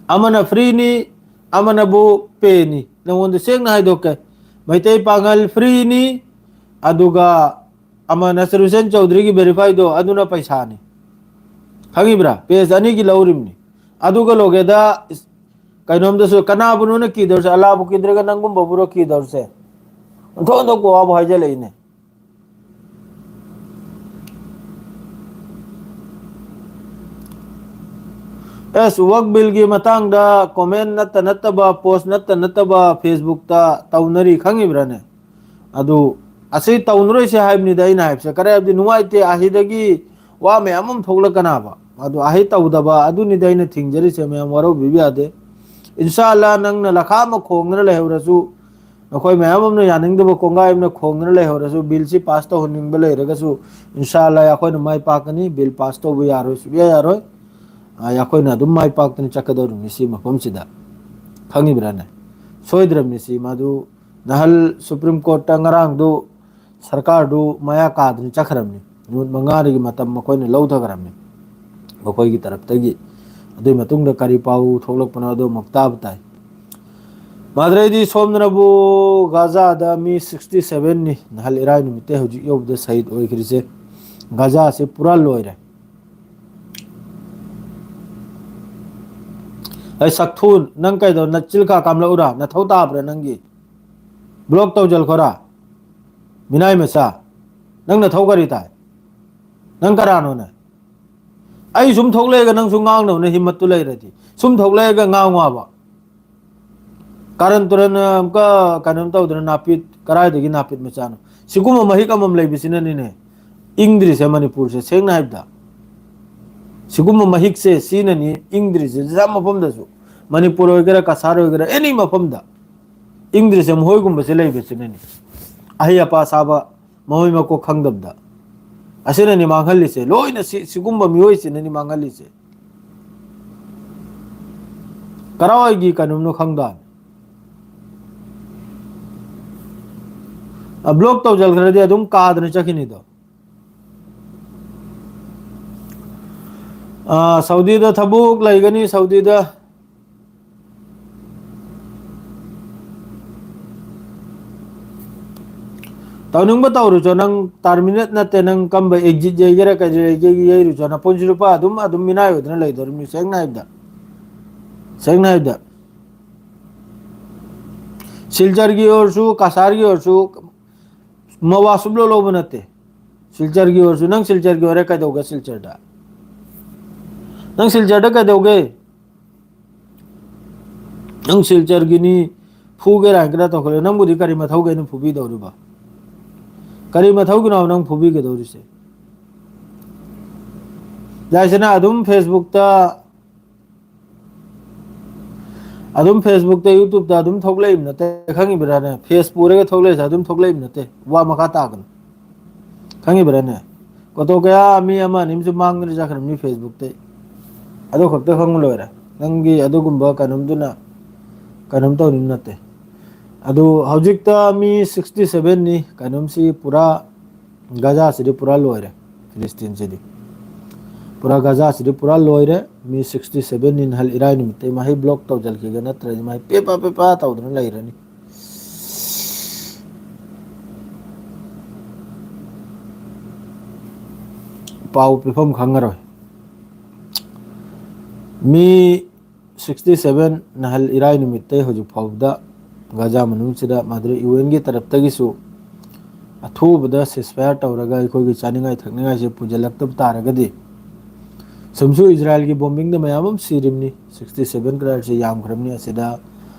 ꯑꯃꯅ free-ꯅꯤ, ꯑꯃꯅꯕꯨ pay-ꯅꯤ꯫ ꯅꯉꯣꯟꯗ ꯁꯦꯡꯅ ꯍꯥꯏꯗꯣꯛꯀꯦ, ꯃꯩꯇꯩ ꯄꯥꯉꯜ free-ꯅꯤ, ꯑꯗꯨꯒ ꯑꯃ ꯅꯁꯔꯨꯁꯦꯟ ꯆꯧꯗ꯭ꯔꯤꯒꯤ verify-ꯗꯣ ꯑꯗꯨꯅ ꯄꯩꯁꯥꯅꯤ꯫ ꯈꯪꯉꯤꯕ꯭ꯔꯥ? Page ꯑꯅꯤꯒꯤ ꯂꯧꯔꯤꯕꯅꯤ꯫ ꯑꯗꯨꯒ ꯂꯣꯒꯦꯗ ꯏꯁ-, ꯀꯩꯅꯣꯝꯗꯁꯨ ꯀꯅꯥꯕꯨꯅꯣꯅ ꯀꯤꯗꯧꯔꯤꯁꯦ? ꯑꯜꯂꯥꯕꯨ ꯀꯤꯗ꯭ꯔꯒ ꯅꯪꯒꯨꯝꯕꯕꯨꯔꯣ ꯀꯤꯗꯧꯔꯤꯁꯦ? ꯑꯣꯟꯊꯣꯛ ꯑꯣꯟꯊꯣꯛꯄ ꯋꯥꯕꯨ ꯍꯥꯏꯖꯜꯂꯛꯏꯅꯦ꯫ ꯑꯦꯁ, ꯋꯛ ꯕꯤꯜꯒꯤ ꯃꯇꯥꯡꯗ comment ꯅꯠꯇ ꯅꯠꯇꯕ, post ꯅꯠꯇ ꯅꯠꯇꯕ Facebook-ꯇ ꯇꯧꯅꯔꯤ, ꯈꯪꯉꯤꯕ꯭ꯔꯥꯅꯦ? ꯑꯗꯨ ꯑꯁꯤ ꯇꯧꯅꯔꯣꯏꯁꯦ ꯍꯥꯏꯕꯅꯤꯗ ꯑꯩꯅ ꯍꯥꯏꯕꯁꯦ꯫ ꯀꯔꯤ ꯍꯥꯏꯕꯗꯤ ꯅꯨꯡꯉꯥꯏꯇꯦ, ꯑꯁꯤꯗꯒꯤ ꯋꯥ ꯃꯌꯥꯝ ꯑꯃ ꯊꯣꯛꯂꯛꯀꯅꯥꯕ꯫ ꯑꯗꯨ ꯑꯍꯩ ꯇꯧꯗꯕ ꯑꯗꯨꯅꯤꯗꯤ ꯑꯩꯅ ꯊꯤꯡꯖꯔꯤꯁꯦ꯫ ꯃꯌꯥꯝ ꯋꯥꯔꯧꯕꯤꯕ ꯌꯥꯗꯦ꯫ ꯏꯟꯁꯥ ꯑꯜꯂꯥ, ꯅꯪꯅ ꯂꯈꯥ ꯑꯃ ꯈꯣꯡꯗꯅ ꯂꯩꯍꯧꯔꯁꯨ, ꯅꯈꯣꯏ ꯃꯌꯥꯝ ꯑꯃꯅ ꯌꯥꯅꯤꯡꯗꯕ ꯀꯣꯡꯒꯥꯏ ꯑꯃꯅ ꯈꯣꯡꯗꯅ ꯂꯩꯍꯧꯔꯁꯨ, ꯕꯤꯜꯁꯤ ꯄꯥꯁ ꯇꯧꯍꯟꯅꯤꯡꯕ ꯂꯩꯔꯒꯁꯨ, ꯏꯟꯁꯥ ꯑꯜꯂꯥ ꯑꯩꯈꯣꯏꯅ ꯃꯥꯏ ꯄꯥꯛꯀꯅꯤ꯫ ꯕꯤꯜ ꯄꯥꯁ ꯇꯧꯕ ꯌꯥꯔꯣꯏ, ꯁꯨꯛꯌꯥ ꯌꯥꯔꯣꯏ꯫ ꯑ, ꯑꯩꯈꯣꯏꯅ ꯑꯗꯨꯝ ꯃꯥꯏ ꯄꯥꯛꯇꯅ ꯆꯠꯀꯗꯧꯔꯤꯕꯅꯤ ꯁꯤ ꯃꯐꯝꯁꯤꯗ꯫ ꯈꯪꯉꯤꯕ꯭ꯔꯥꯅꯦ? ꯁꯣꯏꯗ꯭ꯔꯕꯅꯤ ꯁꯤ꯫ ꯃꯗꯨ ꯅꯍꯜ ꯁꯨꯄ꯭ꯔꯤꯝ ꯀꯣꯔꯠꯇ ꯉꯔꯥꯡꯗꯨ ꯁꯔꯀꯥꯔꯗꯨ ꯃꯌꯥ ꯀꯥꯗꯅ ꯆꯠꯈ꯭ꯔꯕꯅꯤ꯫ ꯅꯨꯃꯤꯠ ꯃꯉꯥꯅꯤꯒꯤ ꯃꯇꯝ ꯃꯈꯣꯏꯅ ꯂꯧꯊꯈ꯭ꯔꯕꯅꯤ ꯃꯈꯣꯏꯒꯤ ꯇꯔꯞꯇꯒꯤ꯫ ꯑꯗꯨꯒꯤ ꯃꯇꯨꯡꯗ ꯀꯔꯤ ꯄꯥꯎ ꯊꯣꯛꯂꯛꯄꯅꯣ ꯑꯗꯨ ꯑꯃꯨꯛ ꯇꯥꯕ ꯇꯥꯏ꯫ ꯃꯥꯗ꯭ꯔꯩꯗꯤ ꯁꯣꯝꯗꯅꯕꯨ ꯒꯥꯖꯥꯗ ꯃꯤ sixty seven ꯅꯤ ꯅꯍꯜ ꯏꯔꯥꯏ ꯅꯨꯃꯤꯠꯇꯩ ꯍꯧꯖꯤꯛ ꯌꯧꯕꯗ ꯁꯍꯤꯗ ꯑꯣꯏꯈ꯭ꯔꯤꯁꯦ꯫ ꯒꯥꯖꯥꯁꯤ ꯄꯨꯔꯥ ꯂꯣꯏꯔꯦ꯫ ꯑꯩ ꯁꯛꯊꯨ, ꯅꯪ ꯀꯩꯗꯧ, ꯅꯆꯤꯜꯀꯥ ꯀꯥꯝꯂꯛꯎꯔꯥ? ꯅꯊꯧ ꯇꯥꯕ꯭ꯔꯥ ꯅꯪꯒꯤ? ꯕ꯭ꯂꯣꯛ ꯇꯧꯖꯜꯈꯣꯔꯥ? ꯃꯤꯅꯥꯏ ꯃꯆꯥ, ꯅꯪ ꯅꯊꯧ ꯀꯔꯤ ꯇꯥꯏ? ꯅꯪ ꯀꯅꯥꯅꯣꯅꯦ? ꯑꯩ ꯁꯨꯝ ꯊꯣꯛꯂꯛꯑꯒ ꯅꯪꯁꯨ ꯉꯥꯡꯅꯕꯅ ꯍꯤꯝꯃꯠꯇꯨ ꯂꯩꯔꯗꯤ, ꯁꯨꯝ ꯊꯣꯛꯂꯛꯑꯒ ꯉꯥꯡꯉꯣ ꯍꯥꯏꯕ꯫ ꯀꯥꯔꯟ ꯇꯨꯔꯟ ꯑꯃꯨꯛꯀ ꯀꯩꯅꯣꯝ ꯇꯧꯗꯅ, ꯅꯥꯄꯤꯠ, ꯀꯗꯥꯏꯗꯒꯤ ꯅꯥꯄꯤꯠ ꯃꯆꯥꯅꯣ? ꯁꯤꯒꯨꯝꯕ ꯃꯍꯤꯛ ꯑꯃꯃꯝ ꯂꯩꯕꯁꯤꯅꯅꯤꯅꯦ ꯏꯪꯗ꯭ꯔꯤꯁꯦ ꯃꯅꯤꯄꯨꯔꯁꯦ, ꯁꯦꯡꯅ ꯍꯥꯏꯕꯗ꯫ ꯁꯤꯒꯨꯝꯕ ꯃꯍꯤꯛꯁꯦ ꯁꯤꯅꯅꯤ ꯏꯪꯗ꯭ꯔꯤꯁꯦ, ꯖꯥꯠ ꯃꯐꯝꯗꯁꯨ꯫ ꯃꯅꯤꯄꯨꯔ ꯑꯣꯏꯒꯦꯔꯥ, ꯀꯁꯥꯔ ꯑꯣꯏꯒꯦꯔꯥ, ꯑꯦꯅꯤ ꯃꯐꯝꯗ ꯏꯪꯗ꯭ꯔꯤꯁꯦ ꯃꯈꯣꯏꯒꯨꯝꯕꯁꯦ ꯂꯩꯕꯁꯤꯅꯅꯤ꯫ ꯑꯍꯩ ꯑꯄꯥ ꯁꯥꯕ, ꯃꯃꯩ ꯃꯀꯣꯛ ꯈꯪꯗꯕꯗ꯫ ꯑꯁꯤꯅꯅꯤ ꯃꯥꯡꯍꯜꯂꯤꯁꯦ꯫ ꯂꯣꯏꯅ ꯁꯤ, ꯁꯤꯒꯨꯝꯕ ꯃꯤꯑꯣꯏꯁꯤꯅꯅꯤ ꯃꯥꯡꯍꯜꯂꯤꯁꯦ꯫ ꯀꯔꯥꯏꯒꯤ ꯀꯩꯅꯣꯝꯅꯣ ꯈꯪꯗ꯫ ꯑ, ꯕ꯭ꯂꯣꯛ ꯇꯧꯖꯈ꯭ꯔꯗꯤ ꯑꯗꯨꯝ ꯀꯥꯗꯅ ꯆꯠꯈꯤꯅꯤꯗꯣ꯫ ꯑ, ꯁꯥꯎꯗꯤꯗ ꯊꯕꯛ ꯂꯩꯒꯅꯤ, ꯁꯥꯎꯗꯤꯗ꯫ ꯇꯧꯅꯤꯡꯕ ꯇꯧꯔꯨꯆꯣ, ꯅꯪ terminate ꯅꯠꯇꯦ, ꯅꯪ ꯀꯝꯕ exit ꯌꯩꯒꯦꯔꯥ, ꯀꯩ ꯌꯩꯒꯦ ꯌꯩꯔꯨꯆꯣ, ꯅꯄꯨꯟꯁꯤ ꯂꯨꯄꯥ ꯑꯗꯨꯝ, ꯑꯗꯨꯝ ꯃꯤꯅꯥꯏ ꯑꯣꯏꯗꯅ ꯂꯩꯗꯧꯔꯤꯕꯅꯤ, ꯁꯦꯡꯅ ꯍꯥꯏꯕꯗ꯫ ꯁꯦꯡꯅ ꯍꯥꯏꯕꯗ꯫ ꯁꯤꯜꯆꯔꯒꯤ ꯑꯣꯏꯔꯁꯨ, ꯀꯁꯥꯔꯒꯤ ꯑꯣꯏꯔꯁꯨ, ꯃꯋꯥ ꯁꯨꯞꯂꯧ ꯂꯧꯕ ꯅꯠꯇꯦ꯫ ꯁꯤꯜꯆꯔꯒꯤ ꯑꯣꯏꯔꯁꯨ, ꯅꯪ ꯁꯤꯜꯆꯔꯒꯤ ꯑꯣꯏꯔꯦ, ꯀꯩꯗꯧꯒꯦ ꯁꯤꯜꯆꯔꯗ? ꯅꯪ ꯁꯤꯜꯆꯔꯗ ꯀꯩꯗꯧꯒꯦ? ꯅꯪ ꯁꯤꯜꯆꯔꯒꯤꯅꯤ, ꯐꯨꯒꯦꯔꯥ ꯍꯥꯏꯒꯦꯔꯥ ꯇꯧꯈꯠꯂꯦ꯫ ꯅꯪꯕꯨꯗꯤ ꯀꯔꯤ ꯃꯊꯧꯒꯤ ꯑꯩꯅ ꯐꯨꯕꯤꯗꯧꯔꯤꯕ? ꯀꯔꯤ ꯃꯊꯧꯒꯤꯅꯣ ꯅꯪ ꯐꯨꯕꯤꯒꯗꯧꯔꯤꯁꯦ? ꯌꯥꯏꯁꯤꯅ ꯑꯗꯨꯝ Facebookꯇ, ꯑꯗꯨꯝ Facebookꯇ, YouTubeꯇ ꯑꯗꯨꯝ ꯊꯣꯛꯂꯛꯏꯕ ꯅꯠꯇꯦ, ꯈꯪꯉꯤꯕ꯭ꯔꯥꯅꯦ? Face ꯄꯨꯔꯒ ꯊꯣꯛꯂꯛꯏꯁꯦ ꯑꯗꯨꯝ ꯊꯣꯛꯂꯛꯏꯕ ꯅꯠꯇꯦ꯫ ꯋꯥ ꯃꯈꯥ ꯇꯥꯒꯅꯨ, ꯈꯪꯉꯤꯕ꯭ꯔꯥꯅꯦ? ꯀꯣꯇꯣ ꯀꯌꯥ ꯃꯤ ꯑꯃ ꯑꯅꯤ ꯑꯃꯁꯨ ꯃꯥꯡꯗꯅ ꯆꯠꯈ꯭ꯔꯕꯅꯤ Facebookꯇꯩ꯫ ꯑꯗꯨ ꯈꯛꯇ ꯈꯪꯉꯨ ꯂꯣꯏꯔꯦ꯫ ꯅꯪꯒꯤ ꯑꯗꯨꯒꯨꯝꯕ ꯀꯩꯅꯣꯝꯗꯨꯅ ꯀꯩꯅꯣꯝ ꯇꯧꯅꯤꯡ ꯅꯠꯇꯦ꯫ ꯑꯗꯨ ꯍꯧꯖꯤꯛꯇ ꯃꯤ sixty sevenꯅꯤ꯫ ꯀꯩꯅꯣꯝꯁꯤ ꯄꯨꯔꯥ, ꯒꯖꯥꯁꯤꯗꯤ ꯄꯨꯔꯥ ꯂꯣꯏꯔꯦ꯫ ꯐꯤꯂꯤꯁꯇꯤꯟꯁꯤꯗꯤ ꯄꯨꯔꯥ, ꯒꯖꯥꯁꯤꯗꯤ ꯄꯨꯔꯥ ꯂꯣꯏꯔꯦ꯫ ꯃꯤ sixty sevenꯅꯤ꯫ ꯅꯍꯜ ꯏꯔꯥꯏ ꯅꯨꯃꯤꯠꯇꯩ ꯃꯍꯩ block ꯇꯧꯁꯤꯟꯈꯤꯒ ꯅꯠꯇ꯭ꯔꯗꯤ ꯃꯍꯩ ꯄꯦꯄꯥ ꯄꯦꯄꯥ ꯇꯧꯗꯅ ꯂꯩꯔꯅꯤ꯫ ꯄꯥꯎ ꯄꯤꯐꯝ ꯈꯪꯉꯔꯣꯏ꯫ ꯃꯤ sixty seven ꯅꯍꯜ ꯏꯔꯥꯏ ꯅꯨꯃꯤꯠꯇꯩ ꯍꯧꯖꯤꯛ ꯐꯥꯎꯕꯗ ꯒꯥꯖꯥ ꯃꯅꯨꯡꯁꯤꯗ ꯃꯗꯨꯗ UN ꯒꯤ ꯇꯔꯞꯇꯒꯤꯁꯨ ꯑꯊꯨꯕꯗ ceasefire ꯇꯧꯔꯒ ꯑꯩꯈꯣꯏꯒꯤ ꯆꯥꯅꯤꯡꯉꯥꯏ ꯊꯛꯅꯤꯡꯉꯥꯏꯁꯦ ꯄꯨꯁꯤꯜꯂꯛꯇꯕ ꯇꯥꯔꯒꯗꯤ, ꯁꯨꯝꯁꯨ ꯏꯖꯔꯥꯏꯜꯒꯤ bombingꯗ ꯃꯌꯥꯝ ꯑꯃ ꯁꯤꯔꯤꯕꯅꯤ꯫ Sixty seven ꯀꯗꯥꯏꯁꯦ ꯌꯥꯝꯈ꯭ꯔꯕꯅꯤ꯫ ꯑꯁꯤꯗ,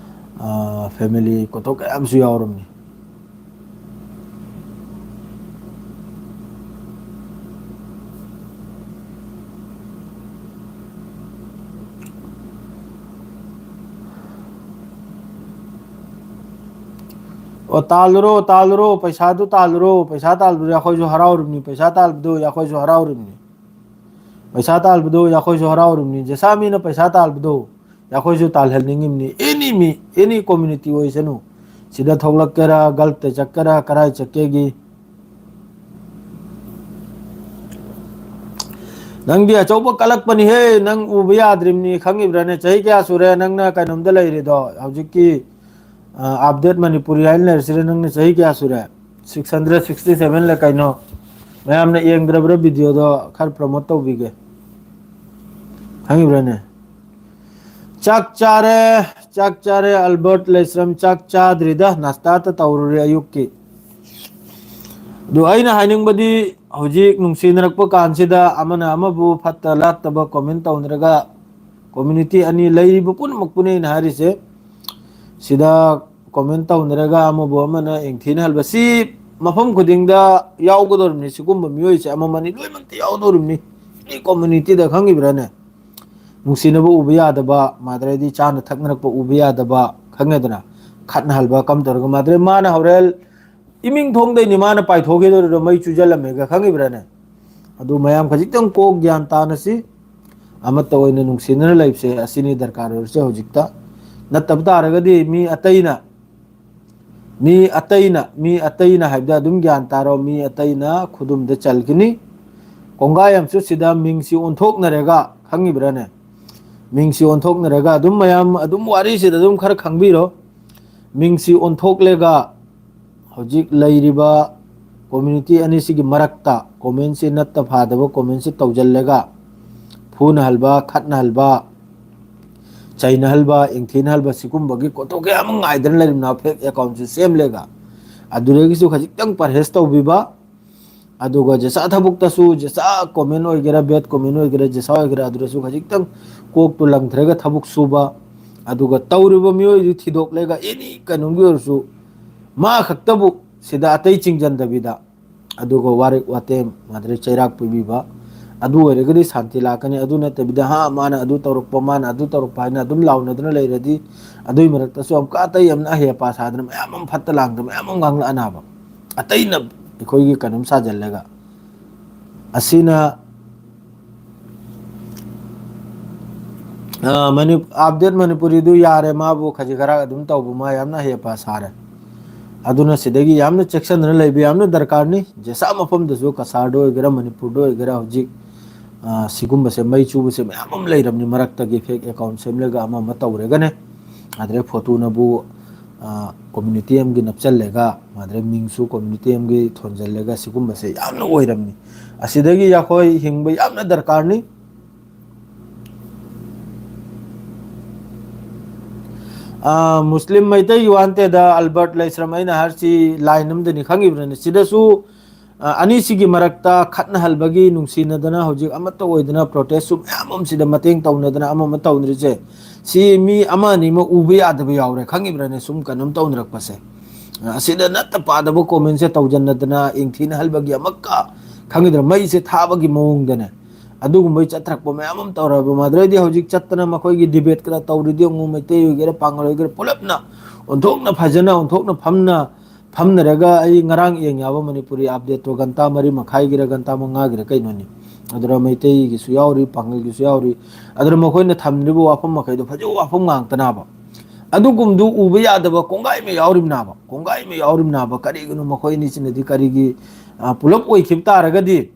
ꯑ, family ꯀꯣꯊꯣꯛ ꯀꯌꯥ ꯑꯃꯁꯨ ꯌꯥꯎꯔꯕꯅꯤ꯫ ꯑꯣ, ꯇꯥꯜꯂꯨꯔꯣ, ꯇꯥꯜꯂꯨꯔꯣ, ꯄꯩꯁꯥꯗꯨ ꯇꯥꯜꯂꯨꯔꯣ꯫ ꯄꯩꯁꯥ ꯇꯥꯜꯕꯗꯣ ꯑꯩꯈꯣꯏꯁꯨ ꯍꯔꯥꯎꯔꯤꯕꯅꯤ, ꯄꯩꯁꯥ ꯇꯥꯜꯕꯗꯣ ꯑꯩꯈꯣꯏꯁꯨ ꯍꯔꯥꯎꯔꯤꯕꯅꯤ꯫ ꯄꯩꯁꯥ ꯇꯥꯜꯕꯗꯣ ꯑꯩꯈꯣꯏꯁꯨ ꯍꯔꯥꯎꯔꯤꯕꯅꯤ꯫ ꯖꯦꯁꯥꯃꯤꯅ ꯄꯩꯁꯥ ꯇꯥꯜꯕꯗꯣ ꯑꯩꯈꯣꯏꯁꯨ ꯇꯥꯜꯍꯟꯅꯤꯡꯉꯤꯕꯅꯤ꯫ Any ꯃꯤ, any community ꯑꯣꯏꯁꯅꯨ, ꯁꯤꯗ ꯊꯣꯛꯂꯛꯀꯦꯔꯥ, Gulfꯇ ꯆꯠꯀꯦꯔꯥ, ꯀꯔꯥꯏ ꯆꯠꯀꯦꯒꯤ꯫ ꯅꯪꯗꯤ ꯑꯆꯧꯕ ꯀꯜꯂꯛꯄꯅꯤꯍꯦ, ꯅꯪ ꯎꯕ ꯌꯥꯗ꯭ꯔꯤꯕꯅꯤ, ꯈꯪꯉꯤꯕ꯭ꯔꯥꯅꯦ? ꯆꯍꯤ ꯀꯌꯥ ꯁꯨꯔꯦ ꯅꯪꯅ ꯀꯩꯅꯣꯝꯗ ꯂꯩꯔꯤꯗꯣ? ꯍꯧꯖꯤꯛꯀꯤ, ꯑ, Update Manipuri ꯍꯥꯏꯅ ꯂꯩꯔꯤꯁꯤꯗ ꯅꯪꯅ ꯆꯍꯤ ꯀꯌꯥ ꯁꯨꯔꯦ? Six hundred sixty seven ꯂ ꯀꯩꯅꯣ? ꯃꯌꯥꯝꯅ ꯌꯦꯡꯗ꯭ꯔꯕ꯭ꯔꯥ videoꯗꯣ? ꯈꯔ promote ꯇꯧꯕꯤꯒꯦ, ꯈꯪꯉꯤꯕ꯭ꯔꯥꯅꯦ? ꯆꯥꯛ ꯆꯥꯔꯦ, ꯆꯥꯛ ꯆꯥꯔꯦ꯫ ꯑꯜꯕꯔꯠ ꯂꯩꯁ꯭ꯔꯝ ꯆꯥꯛ ꯆꯥꯗ꯭ꯔꯤꯗ, ꯅꯥꯁꯇꯥꯇ ꯇꯧꯔꯨꯔꯦ ꯑꯌꯨꯛꯀꯤ꯫ ꯑꯗꯨ ꯑꯩꯅ ꯍꯥꯏꯅꯤꯡꯕꯗꯤ, ꯍꯧꯖꯤꯛ ꯅꯨꯡꯁꯤꯅꯔꯛꯄ ꯀꯥꯟꯁꯤꯗ ꯑꯃꯅ ꯑꯃꯕꯨ ꯐꯠꯇ ꯂꯥꯠꯇꯕ comment ꯇꯧꯅꯔꯒ, community ꯑꯅꯤ ꯂꯩꯔꯤꯕ ꯄꯨꯝꯅꯃꯛꯄꯨꯅꯤ ꯑꯩꯅ ꯍꯥꯏꯔꯤꯁꯦ꯫ ꯁꯤꯗ comment ꯇꯧꯅꯔꯒ ꯑꯃꯕꯨ ꯑꯃꯅ ꯌꯦꯡꯊꯤꯅꯍꯟꯕ ꯁꯤ ꯃꯐꯝ ꯈꯨꯗꯤꯡꯗ ꯌꯥꯎꯒꯗꯧꯔꯤꯕꯅꯤ꯫ ꯁꯤꯒꯨꯝꯕ ꯃꯤꯑꯣꯏꯁꯦ ꯑꯃꯃꯅꯤ ꯂꯣꯏꯅꯃꯛꯇ ꯌꯥꯎꯗꯧꯔꯤꯕꯅꯤ꯫ ꯑꯦꯅꯤ ꯀꯝꯃ꯭ꯌꯨꯅꯤꯇꯤꯗ, ꯈꯪꯉꯤꯕ꯭ꯔꯥꯅꯦ? ꯅꯨꯡꯁꯤꯅꯕ ꯎꯕ ꯌꯥꯗꯕ, ꯃꯥꯗ꯭ꯔꯦꯗꯤ ꯆꯥꯅ ꯊꯛꯅꯔꯛꯄ ꯎꯕ ꯌꯥꯗꯕ, ꯈꯪꯉꯦꯗꯅ? ꯈꯠꯅꯍꯜꯕ, ꯀꯝ ꯇꯧꯔꯒ ꯃꯥꯗ꯭ꯔꯦ ꯃꯥꯅ ꯍꯣꯔꯦꯟ ꯏꯃꯤꯡ ꯊꯣꯡꯗꯩꯅꯤ ꯃꯥꯅ ꯄꯥꯏꯊꯣꯛꯈꯤꯗꯣꯔꯤꯗꯣ, ꯃꯩ ꯆꯨꯖꯜꯂꯝꯃꯦꯒ, ꯈꯪꯉꯤꯕ꯭ꯔꯥꯅꯦ? ꯑꯗꯨ ꯃꯌꯥꯝ ꯈꯖꯤꯛꯇꯪ ꯀꯣꯛ ꯒ꯭ꯌꯥꯟ ꯇꯥꯅꯁꯤ, ꯑꯃꯠꯇ ꯑꯣꯏꯅ ꯅꯨꯡꯁꯤꯅꯅ ꯂꯩꯕꯁꯦ ꯑꯁꯤꯅꯤ ꯗꯔꯀꯥꯔ ꯑꯣꯏꯔꯤꯁꯦ ꯍꯧꯖꯤꯛꯇ꯫ ꯅꯠꯇꯕ ꯇꯥꯔꯒꯗꯤ ꯃꯤ ꯑꯇꯩꯅ, ꯃꯤ ꯑꯇꯩꯅ, ꯃꯤ ꯑꯇꯩꯅ ꯍꯥꯏꯕꯗ ꯑꯗꯨꯝ ꯒ꯭ꯌꯥꯟ ꯇꯥꯔꯣ, ꯃꯤ ꯑꯇꯩꯅ ꯈꯨꯗꯨꯝꯗ ꯆꯜꯈꯤꯅꯤ꯫ ꯀꯣꯡꯒꯥꯏ ꯑꯃꯁꯨ ꯁꯤꯗ ꯃꯤꯡꯁꯤ ꯑꯣꯟꯊꯣꯛꯅꯔꯒ, ꯈꯪꯉꯤꯕ꯭ꯔꯥꯅꯦ? ꯃꯤꯡꯁꯤ ꯑꯣꯟꯊꯣꯛꯅꯔꯒ ꯑꯗꯨꯝ ꯃꯌꯥꯝ ꯑꯗꯨꯝ ꯋꯥꯔꯤꯁꯤꯗ ꯑꯗꯨꯝ ꯈꯔ ꯈꯪꯕꯤꯔꯣ꯫ ꯃꯤꯡꯁꯤ ꯑꯣꯟꯊꯣꯛꯂꯒ ꯍꯧꯖꯤꯛ ꯂꯩꯔꯤꯕ ꯀꯝꯃ꯭ꯌꯨꯅꯤꯇꯤ ꯑꯅꯤꯁꯤꯒꯤ ꯃꯔꯛꯇ ꯀꯣꯃꯦꯟꯁꯤ ꯅꯠꯇ ꯐꯥꯗꯕ ꯀꯣꯃꯦꯟꯁꯤ ꯇꯧꯁꯤꯜꯂꯒ ꯐꯨꯅꯍꯜꯕ, ꯈꯠꯅꯍꯜꯕ, ꯆꯩꯅꯍꯜꯕ, ꯏꯪꯊꯤꯅꯍꯜꯕ, ꯁꯤꯒꯨꯝꯕꯒꯤ ꯀꯣꯠꯊꯣꯛ ꯀꯌꯥ ꯑꯃ ꯉꯥꯏꯗꯅ ꯂꯩꯔꯝꯅ ꯐꯦꯛ ꯑꯦꯀꯥꯎꯟꯁꯤ ꯁꯦꯝꯂꯒ꯫ ꯑꯗꯨꯗꯒꯤꯁꯨ ꯈꯖꯤꯛꯇꯪ ꯄꯔꯍꯦꯖ ꯇꯧꯕꯤꯕ꯫ ꯑꯗꯨꯒ ꯖꯦꯁꯥ ꯊꯕꯛꯇꯁꯨ, ꯖꯦꯁꯥ ꯀꯣꯃꯦꯟ ꯑꯣꯏꯒꯦꯔꯥ, ꯕꯦꯗ ꯀꯣꯃꯦꯟ ꯑꯣꯏꯒꯦꯔꯥ, ꯖꯦꯁꯥ ꯑꯣꯏꯒꯦꯔꯥ, ꯑꯗꯨꯗꯁꯨ ꯈꯖꯤꯛꯇꯪ ꯀꯣꯛꯇꯨ ꯂꯪꯊꯔꯒ ꯊꯕꯛ ꯁꯨꯕ꯫ ꯑꯗꯨꯒ ꯇꯧꯔꯤꯕ ꯃꯤꯑꯣꯏꯗꯨ ꯊꯤꯗꯣꯛꯂꯒ ꯑꯦꯅꯤ ꯀꯩꯅꯣꯝꯒꯤ ꯑꯣꯏꯔꯁꯨ ꯃꯥ ꯈꯛꯇꯕꯨ ꯁꯤꯗ ꯑꯇꯩ ꯆꯤꯡꯁꯤꯟꯗꯕꯤꯗ, ꯑꯗꯨꯒ ꯋꯥꯔꯦꯛ ꯋꯥꯇꯦꯝ, ꯃꯥꯗ꯭ꯔꯦ ꯆꯩꯔꯥꯛ ꯄꯤꯕꯤꯕ, ꯑꯗꯨ ꯑꯣꯏꯔꯒꯗꯤ ꯁꯥꯟꯇꯤ ꯂꯥꯛꯀꯅꯤ꯫ ꯑꯗꯨ ꯅꯠꯇꯕꯤꯗ, "ꯍꯥ, ꯃꯥꯅ ꯑꯗꯨ ꯇꯧꯔꯛꯄ, ꯃꯥꯅ ꯑꯗꯨ ꯇꯧꯔꯛꯄ" ꯍꯥꯏꯅ ꯑꯗꯨꯝ ꯂꯥꯎꯅꯗꯨꯅ ꯂꯩꯔꯗꯤ, ꯑꯗꯨꯏ ꯃꯔꯛꯇꯁꯨ ꯑꯃꯨꯛꯀ ꯑꯇꯩ ꯑꯃꯅ ꯑꯍꯩ ꯑꯄꯥ ꯁꯥꯗꯅ ꯃꯌꯥꯝ ꯑꯃ ꯐꯠꯇ ꯂꯥꯡꯗ ꯃꯌꯥꯝ ꯑꯃ ꯉꯥꯡꯂꯛꯑꯅꯕ꯫ ꯑꯇꯩꯅ ꯑꯩꯈꯣꯏꯒꯤ ꯀꯩꯅꯣꯝ ꯁꯥꯖꯜꯂꯒ꯫ ꯑꯁꯤꯅ, ꯑ, ꯃꯅꯤ-, ꯑꯞꯗꯦꯠ ꯃꯅꯤꯄꯨꯔꯤꯗꯨ ꯌꯥꯔꯦ, ꯃꯥꯕꯨ ꯈꯖꯤꯛ ꯈꯔ ꯑꯗꯨꯝ ꯇꯧꯕ, ꯃꯥ ꯌꯥꯝꯅ ꯑꯍꯩ ꯑꯄꯥ ꯁꯥꯔꯦ꯫ ꯑꯗꯨꯅ ꯁꯤꯗꯒꯤ ꯌꯥꯝꯅ ꯆꯦꯛꯁꯤꯟꯗꯅ ꯂꯩꯕ ꯌꯥꯝꯅ ꯗꯔꯀꯥꯔꯅꯤ꯫ ꯖꯦꯁꯥ ꯃꯐꯝꯗꯁꯨ, ꯀꯁꯥꯔꯗ ꯑꯣꯏꯒꯦꯔꯥ, ꯃꯅꯤꯄꯨꯔꯗ ꯑꯣꯏꯒꯦꯔꯥ, ꯍꯧꯖꯤꯛ, ꯑ, ꯁꯤꯒꯨꯝꯕꯁꯦ ꯃꯩ ꯆꯨꯕꯁꯦ ꯃꯌꯥꯝ ꯑꯃ ꯂꯩꯔꯕꯅꯤ꯫ ꯃꯔꯛꯇꯒꯤ ꯐꯦꯛ ꯑꯦꯀꯥꯎꯟ ꯁꯦꯝꯂꯒ ꯑꯃ ꯑꯃ ꯇꯧꯔꯒꯅꯦ, ꯑꯗꯩ ꯐꯣꯇꯣꯅꯕꯨ, ꯑ, ꯀꯝꯃ꯭ꯌꯨꯅꯤꯇꯤ ꯑꯃꯒꯤ ꯅꯞꯆꯜꯂꯒ, ꯑꯗꯩ ꯃꯤꯡꯁꯨ ꯀꯝꯃ꯭ꯌꯨꯅꯤꯇꯤ ꯑꯃꯒꯤ ꯊꯣꯟꯖꯜꯂꯒ, ꯁꯤꯒꯨꯝꯕꯁꯦ ꯌꯥꯝꯅ ꯑꯣꯏꯔꯕꯅꯤ꯫ ꯑꯁꯤꯗꯒꯤ ꯑꯩꯈꯣꯏ ꯍꯤꯡꯕ ꯌꯥꯝꯅ ꯗꯔꯀꯥꯔꯅꯤ꯫ ꯑ, ꯃꯨꯁꯂꯤꯝ ꯃꯩꯇꯩꯒꯤ ꯋꯥ ꯅꯠꯇꯦꯗ, ꯑꯜꯕꯔꯠ ꯂꯩꯁ꯭ꯔꯝ, ꯑꯩꯅ ꯍꯥꯏꯔꯁꯤ ꯂꯥꯏꯟ ꯑꯃꯗꯅꯤ, ꯈꯪꯉꯤꯕ꯭ꯔꯅꯦ? ꯁꯤꯗꯁꯨ, ꯑ, ꯑꯅꯤꯁꯤꯒꯤ ꯃꯔꯛꯇ ꯈꯠꯅꯍꯜꯕꯒꯤ, ꯅꯨꯡꯁꯤꯅꯗꯅ ꯍꯧꯖꯤꯛ ꯑꯃꯠꯇ ꯑꯣꯏꯗꯅ ꯄ꯭ꯔꯣꯇꯦꯁꯁꯨ ꯃꯌꯥꯝ ꯑꯃ ꯁꯤꯗ ꯃꯇꯦꯡ ꯇꯧꯅꯗꯅ ꯑꯃ ꯑꯃ ꯇꯧꯅꯔꯤꯁꯦ, ꯁꯤ ꯃꯤ ꯑꯃ ꯑꯅꯤꯃꯛ ꯎꯕ ꯌꯥꯗꯕ ꯌꯥꯎꯔꯦ, ꯈꯪꯉꯤꯕ꯭ꯔꯅꯦ? ꯁꯨꯝ ꯀꯩꯅꯣꯝ ꯇꯧꯅꯔꯛꯄꯁꯦ, ꯑ, ꯑꯁꯤꯗ ꯅꯠꯇ ꯄꯥꯗꯕ ꯀꯣꯃꯦꯟꯁꯦ ꯇꯧꯖꯟꯅꯗꯅ, ꯏꯪꯊꯤꯅꯍꯜꯕꯒꯤ ꯑꯃꯛꯀ, ꯈꯪꯉꯤꯗ꯭ꯔꯥ, ꯃꯩꯁꯦ ꯊꯥꯕꯒꯤ ꯃꯑꯣꯡꯗꯅꯦ꯫ ꯑꯗꯨꯒꯨꯝꯕꯩ ꯆꯠꯊꯔꯛꯄ ꯃꯌꯥꯝ ꯑꯃ ꯇꯧꯔꯕ ꯃꯥꯗ꯭ꯔꯩꯗꯤ ꯍꯧꯖꯤꯛ ꯆꯠꯇꯅ ꯃꯈꯣꯏꯒꯤ debate ꯀ ꯇꯧꯔꯤꯗꯤ ꯌꯦꯡꯉꯨ, ꯃꯩꯇꯩ ꯑꯣꯏꯒꯦꯔꯥ ꯄꯥꯡꯒꯜ ꯑꯣꯏꯒꯦꯔꯥ ꯄꯨꯂꯞꯅ ꯑꯣꯟꯊꯣꯛꯅ ꯐꯖꯅ ꯑꯣꯟꯊꯣꯛꯅ ꯐꯝꯅ ꯐꯝꯅꯔꯒ ꯑꯩ ꯉꯔꯥꯡ ꯌꯦꯡ ꯌꯥꯕ ꯃꯅꯤꯄꯨꯔꯤ update ꯇꯣ ꯘꯟꯇꯥ ꯃꯔꯤ ꯃꯈꯥꯏꯒꯤꯔ ꯘꯟꯇꯥ ꯃꯉꯥꯒꯤꯔ ꯀꯩꯅꯣꯅꯤ꯫ ꯑꯗꯨꯗ ꯃꯩꯇꯩꯒꯤꯁꯨ ꯌꯥꯎꯔꯤ, ꯄꯥꯡꯒꯜꯒꯤꯁꯨ ꯌꯥꯎꯔꯤ, ꯑꯗꯨꯗ ꯃꯈꯣꯏꯅ ꯊꯝꯂꯤꯕ ꯋꯥꯐꯝ ꯃꯈꯩꯗꯣ ꯐꯖꯕ ꯋꯥꯐꯝ ꯉꯥꯛꯇꯅꯕ꯫ ꯑꯗꯨꯒꯨꯝꯗꯨ ꯎꯕ ꯌꯥꯗꯕ ꯀꯣꯡꯒꯥꯏ ꯑꯃ ꯌꯥꯎꯔꯤꯕꯅꯥꯕ, ꯀꯣꯡꯒꯥꯏ ꯑꯃ ꯌꯥꯎꯔꯤꯕꯅꯥꯕ꯫ ꯀꯔꯤꯒꯤꯅꯣ ꯃꯈꯣꯏ ꯑꯅꯤꯁꯤꯅꯗꯤ ꯀꯔꯤꯒꯤ, ꯑ, ꯄꯨꯂꯞ ꯑꯣꯏꯈꯤꯕ ꯇꯥꯔꯒꯗꯤ,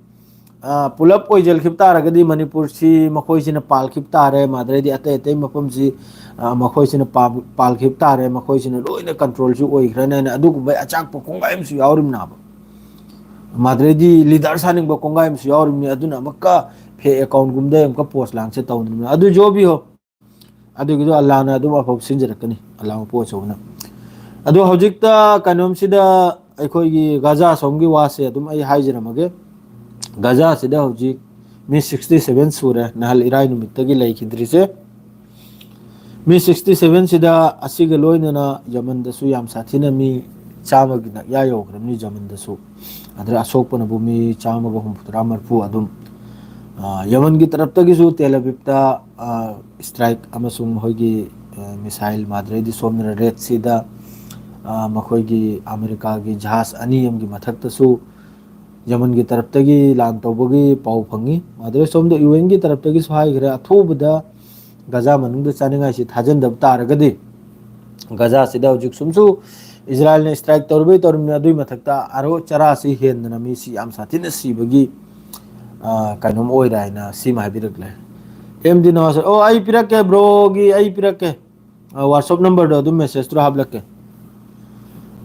ꯑ, ꯄꯨꯂꯞ ꯑꯣꯏꯁꯤꯟꯈꯤꯕ ꯇꯥꯔꯒꯗꯤ ꯃꯅꯤꯄꯨꯔꯁꯤ ꯃꯈꯣꯏꯁꯤꯅ ꯄꯥꯜꯈꯤꯕ ꯇꯥꯔꯦ, ꯃꯥꯗ꯭ꯔꯩꯗꯤ ꯑꯇꯩ ꯑꯇꯩ ꯃꯐꯝꯁꯤ, ꯑ, ꯃꯈꯣꯏꯁꯤꯅ ꯄꯥ-, ꯄꯥꯜꯈꯤꯕ ꯇꯥꯔꯦ, ꯃꯈꯣꯏꯁꯤꯅ ꯂꯣꯏꯅ control ꯁꯨ ꯑꯣꯏꯈ꯭ꯔꯅꯤ ꯍꯥꯏꯅ ꯑꯗꯨꯒꯨꯝꯕ ꯑꯆꯥꯛꯄ ꯀꯣꯡꯒꯥꯏ ꯑꯃꯁꯨ ꯌꯥꯎꯔꯤꯕꯅꯥꯕ꯫ ꯃꯥꯗ꯭ꯔꯩꯗꯤ leader ꯁꯥꯅꯤꯡꯕ ꯀꯣꯡꯒꯥꯏ ꯑꯃꯁꯨ ꯌꯥꯎꯔꯤꯕꯅꯤ꯫ ꯑꯗꯨꯅ ꯑꯃꯨꯛꯀ fake account ꯒꯨꯝꯗ ꯑꯃꯨꯛꯀ post ꯂꯥꯡꯁꯦ ꯇꯧꯗ꯭ꯔꯤꯕꯅꯤ꯫ ꯑꯗꯨ ꯖꯣꯕꯤ ꯍꯣ, ꯑꯗꯨꯒꯤꯗꯣ ꯑꯜꯂꯥꯅ ꯑꯗꯨꯝ ꯑꯐꯕ ꯁꯤꯟꯖꯔꯛꯀꯅꯤ, ꯑꯜꯂꯥ ꯃꯄꯨ ꯑꯆꯧꯕꯅ꯫ ꯑꯗꯣ ꯍꯧꯖꯤꯛꯇ ꯀꯩꯅꯣꯝꯁꯤꯗ ꯑꯩꯈꯣꯏꯒꯤ ꯒꯥꯖꯥ ꯁꯣꯝꯒꯤ ꯋꯥꯁꯦ ꯑꯗꯨꯝ ꯑꯩ ꯍꯥꯏꯖꯔꯝꯃꯒꯦ꯫ ꯒꯥꯖꯥꯁꯤꯗ ꯍꯧꯖꯤꯛ ꯃꯤ sixty seven ꯁꯨꯔꯦ ꯅꯍꯥꯟ ꯏꯔꯥꯏ ꯅꯨꯃꯤꯠꯇꯒꯤ ꯂꯩꯈꯤꯗ꯭ꯔꯤꯁꯦ꯫ ꯃꯤ sixty seven ꯁꯤꯗ ꯑꯁꯤꯒ ꯂꯣꯏꯅꯅ ꯌꯃꯟꯗꯁꯨ ꯌꯥꯝ ꯁꯥꯊꯤꯅ ꯃꯤ ꯆꯥꯝꯃꯒꯤ ꯅꯛꯌꯥ ꯌꯧꯈ꯭ꯔꯕꯅꯤ ꯌꯃꯟꯗꯁꯨ꯫ ꯑꯗꯨꯗ ꯑꯁꯣꯛꯄꯅꯕꯨ ꯃꯤ ꯆꯥꯝꯃꯒ ꯍꯨꯝꯐꯨꯇꯔꯥ ꯃꯔꯤꯐꯨ ꯑꯗꯨꯝ, ꯑ, ꯌꯃꯟꯒꯤ ꯇꯔꯞꯇꯒꯤꯁꯨ ꯇꯦꯜ ꯑꯕꯤꯕꯇ, ꯑ, strike ꯑꯃꯁꯨꯡ ꯃꯈꯣꯏꯒꯤ, ꯑ, missile ꯃꯥꯗ꯭ꯔꯩꯗꯤ ꯁꯣꯝꯗꯅ Red Sea ꯗ, ꯑ, ꯃꯈꯣꯏꯒꯤ ꯑꯃꯦꯔꯤꯀꯥꯒꯤ ꯖꯍꯥꯖ ꯑꯅꯤ ꯑꯃꯒꯤ ꯃꯊꯛꯇꯁꯨ ꯌꯃꯟꯒꯤ ꯇꯔꯞꯇꯒꯤ ꯂꯥꯟ ꯇꯧꯕꯒꯤ ꯄꯥꯎ ꯐꯪꯉꯤ꯫ ꯑꯗꯨꯗ ꯁꯣꯝꯗ U N ꯒꯤ ꯇꯔꯞꯇꯒꯤꯁꯨ ꯍꯥꯏꯈ꯭ꯔꯦ, ꯑꯊꯨꯕꯗ ꯒꯖꯥ ꯃꯅꯨꯡꯗ ꯆꯥꯅꯤꯡꯉꯥꯏꯁꯤ ꯊꯥꯖꯤꯟꯗꯕ ꯇꯥꯔꯒꯗꯤ ꯒꯖꯥꯁꯤꯗ ꯍꯧꯖꯤꯛ ꯁꯨꯝꯁꯨ ꯏꯖꯔꯥꯏꯜꯅ strike ꯇꯧꯔꯤꯕꯩ ꯇꯧꯔꯤꯕꯅꯤ, ꯑꯗꯨꯏ ꯃꯊꯛꯇ ꯑꯔꯣ ꯆꯔꯥꯁꯤ ꯍꯦꯟꯗꯅ ꯃꯤꯁꯤ ꯌꯥꯝ ꯁꯥꯊꯤꯅ ꯁꯤꯕꯒꯤ, ꯑ, ꯀꯩꯅꯣꯝ ꯑꯣꯏꯔꯦ ꯍꯥꯏꯅ ꯁꯤꯃ ꯍꯥꯏꯕꯤꯔꯛꯂꯦ꯫ ꯑꯦꯝ ꯗꯤ ꯅꯋꯥꯖ, ꯑꯣ, ꯑꯩ ꯄꯤꯔꯛꯀꯦ, bro ꯒꯤ ꯑꯩ ꯄꯤꯔꯛꯀꯦ꯫ ꯑ, WhatsApp number ꯗꯣ ꯑꯗꯨꯝ message ꯇꯨꯗ ꯍꯥꯞꯂꯛꯀꯦ꯫